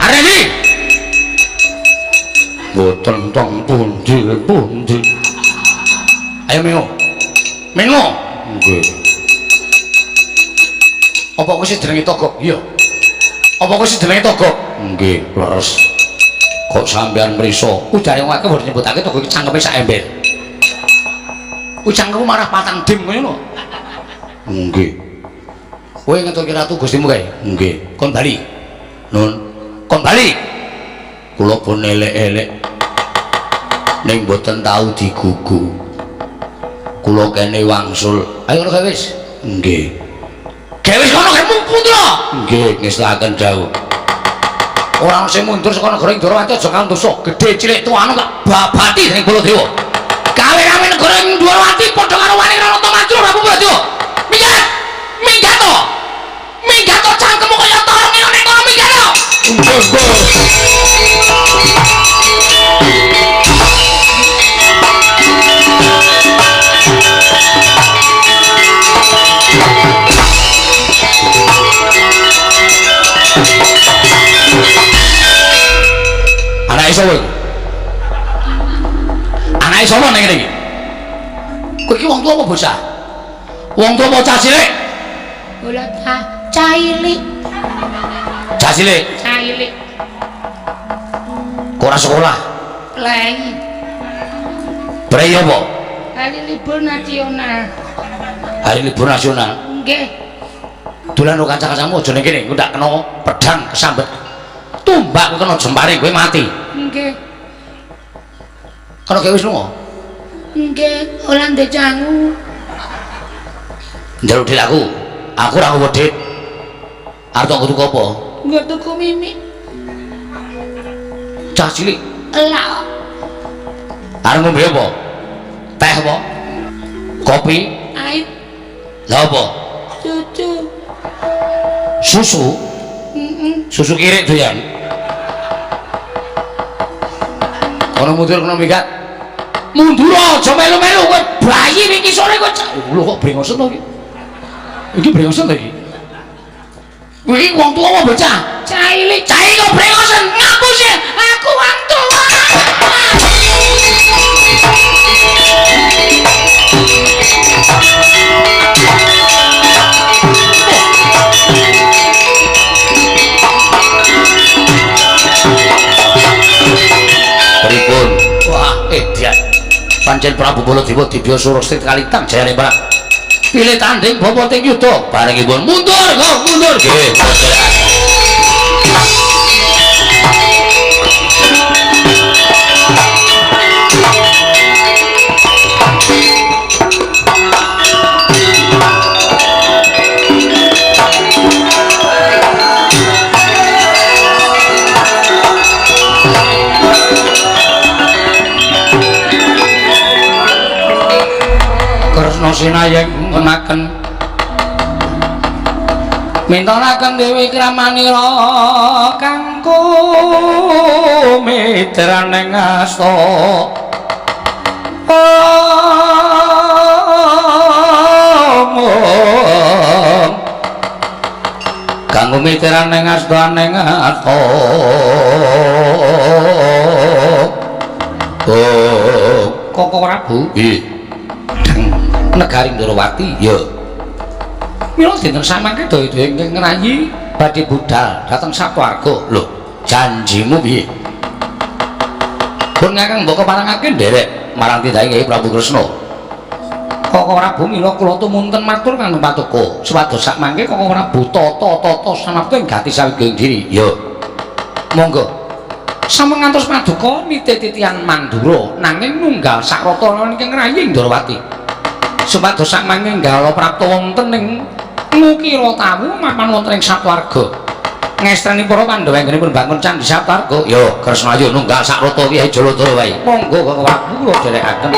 Arep mboten teng pundi-pundi. Ayo Mingo. Mingo. Nggih. Apa kowe sing jenenge Togok? Iya. Apa kowe sing jenenge Togok? Nggih, leres. Kok sampean mrisa? Ujare wong akeh mbok nyebutake Togok iki cangkeme sak ember. Kuwi cangkemmu marah patang dim ngono lho. Nggih. Kowe ngeturke ratu Gustimu kae? Nggih. Kon bali. Nun. Kon bali. Kula pun elek-elek. Ning mboten tau digugu. Kula kene wangsul. Ayo ngono kae wis. Nggih. Gawe wis kono kae putra. Nggih, ngestakaken dawuh. Ora ono sing mundur saka negara ing Dwarawati aja kandosa gedhe cilik tuane tak babati dening Baladewa. Gawe-gawe negara ing Dwarawati padha karo wani Ranata Mandura Prabu Baladewa. Minggat! Minggat to! Minggat to cangkemmu kaya torong ning kono minggat to! Anake sapa iki? Anake sapa ning kene iki? Kowe iki wong tuwa apa bocah? Wong tuwa apa cah cilik? Kula cah cilik. Cah cilik? Cah cilik. Kok ora sekolah? Lei. Prei apa? Hari libur nasional. Hari libur nasional? Nggih. Dolan karo kanca-kancamu aja ning kene, engko ndak kena pedang kesambet. Tumbak kowe kena jempare kowe mati. Nggih. Kono gawe wis lunga? Nggih, ora ndek cangu. Njaluk dhit aku. Aku ora nggawa dhit. Arep tak tuku apa? Nggo tuku mimik. Cah cilik. Elak. Arep ngombe apa? Teh apa? Kopi? Ait. Lah apa? Cucu. Susu? Susu kirik doyan. Kono mundur kono minggat. Mundur aja melu-melu kowe bayi niki sore kowe. Lho kok brengosen to iki? Iki brengosen to iki? Kowe iki wong tuwa apa bocah? Cah cilik. Cah cilik kok brengosen ngapusi. Aku wong tuwa. Pripun? Wah, edan. Pancen Prabu Baladewa dibya surasti kalitang jayane Pak. Pilih tanding bapa ting yuda. Barengipun mundur, kok mundur. Nggih, Kresna sinayeng ngunaken mintonaken Dewi Kramanira kangku mitraning asta omong kanggo mitraning asta ning asta. Oh, Koko Prabu. Nggih. Negari Ndorowati ya. Mila dinten samangke daya-daya ingkang ngrayi badhe budal dhateng Satwarga. Lho, janjimu piye? Pun ngakang mbok keparengake nderek marang tindake Kyai Prabu Kresna. Koko Prabu mila kula tumunten matur kanggo patuko. Supados sakmangke Koko Prabu tata-tata samapta ing gati sawigaing diri. Ya. Monggo. Sampun ngantos paduka niti-titian Mandura nanging nunggal sakrata lan ingkang ngrayi Ndorowati. Supados sakmangke nggala prapta wonten ing Ngukira Tawu mapan wonten ing Satwarga. Ngestreni para Pandhawa anggenipun bangun candhi Satwarga. Ya, Kresna ayo nunggal sakrata Kyai Jaladara wae. Monggo Koko Prabu kula dherekaken.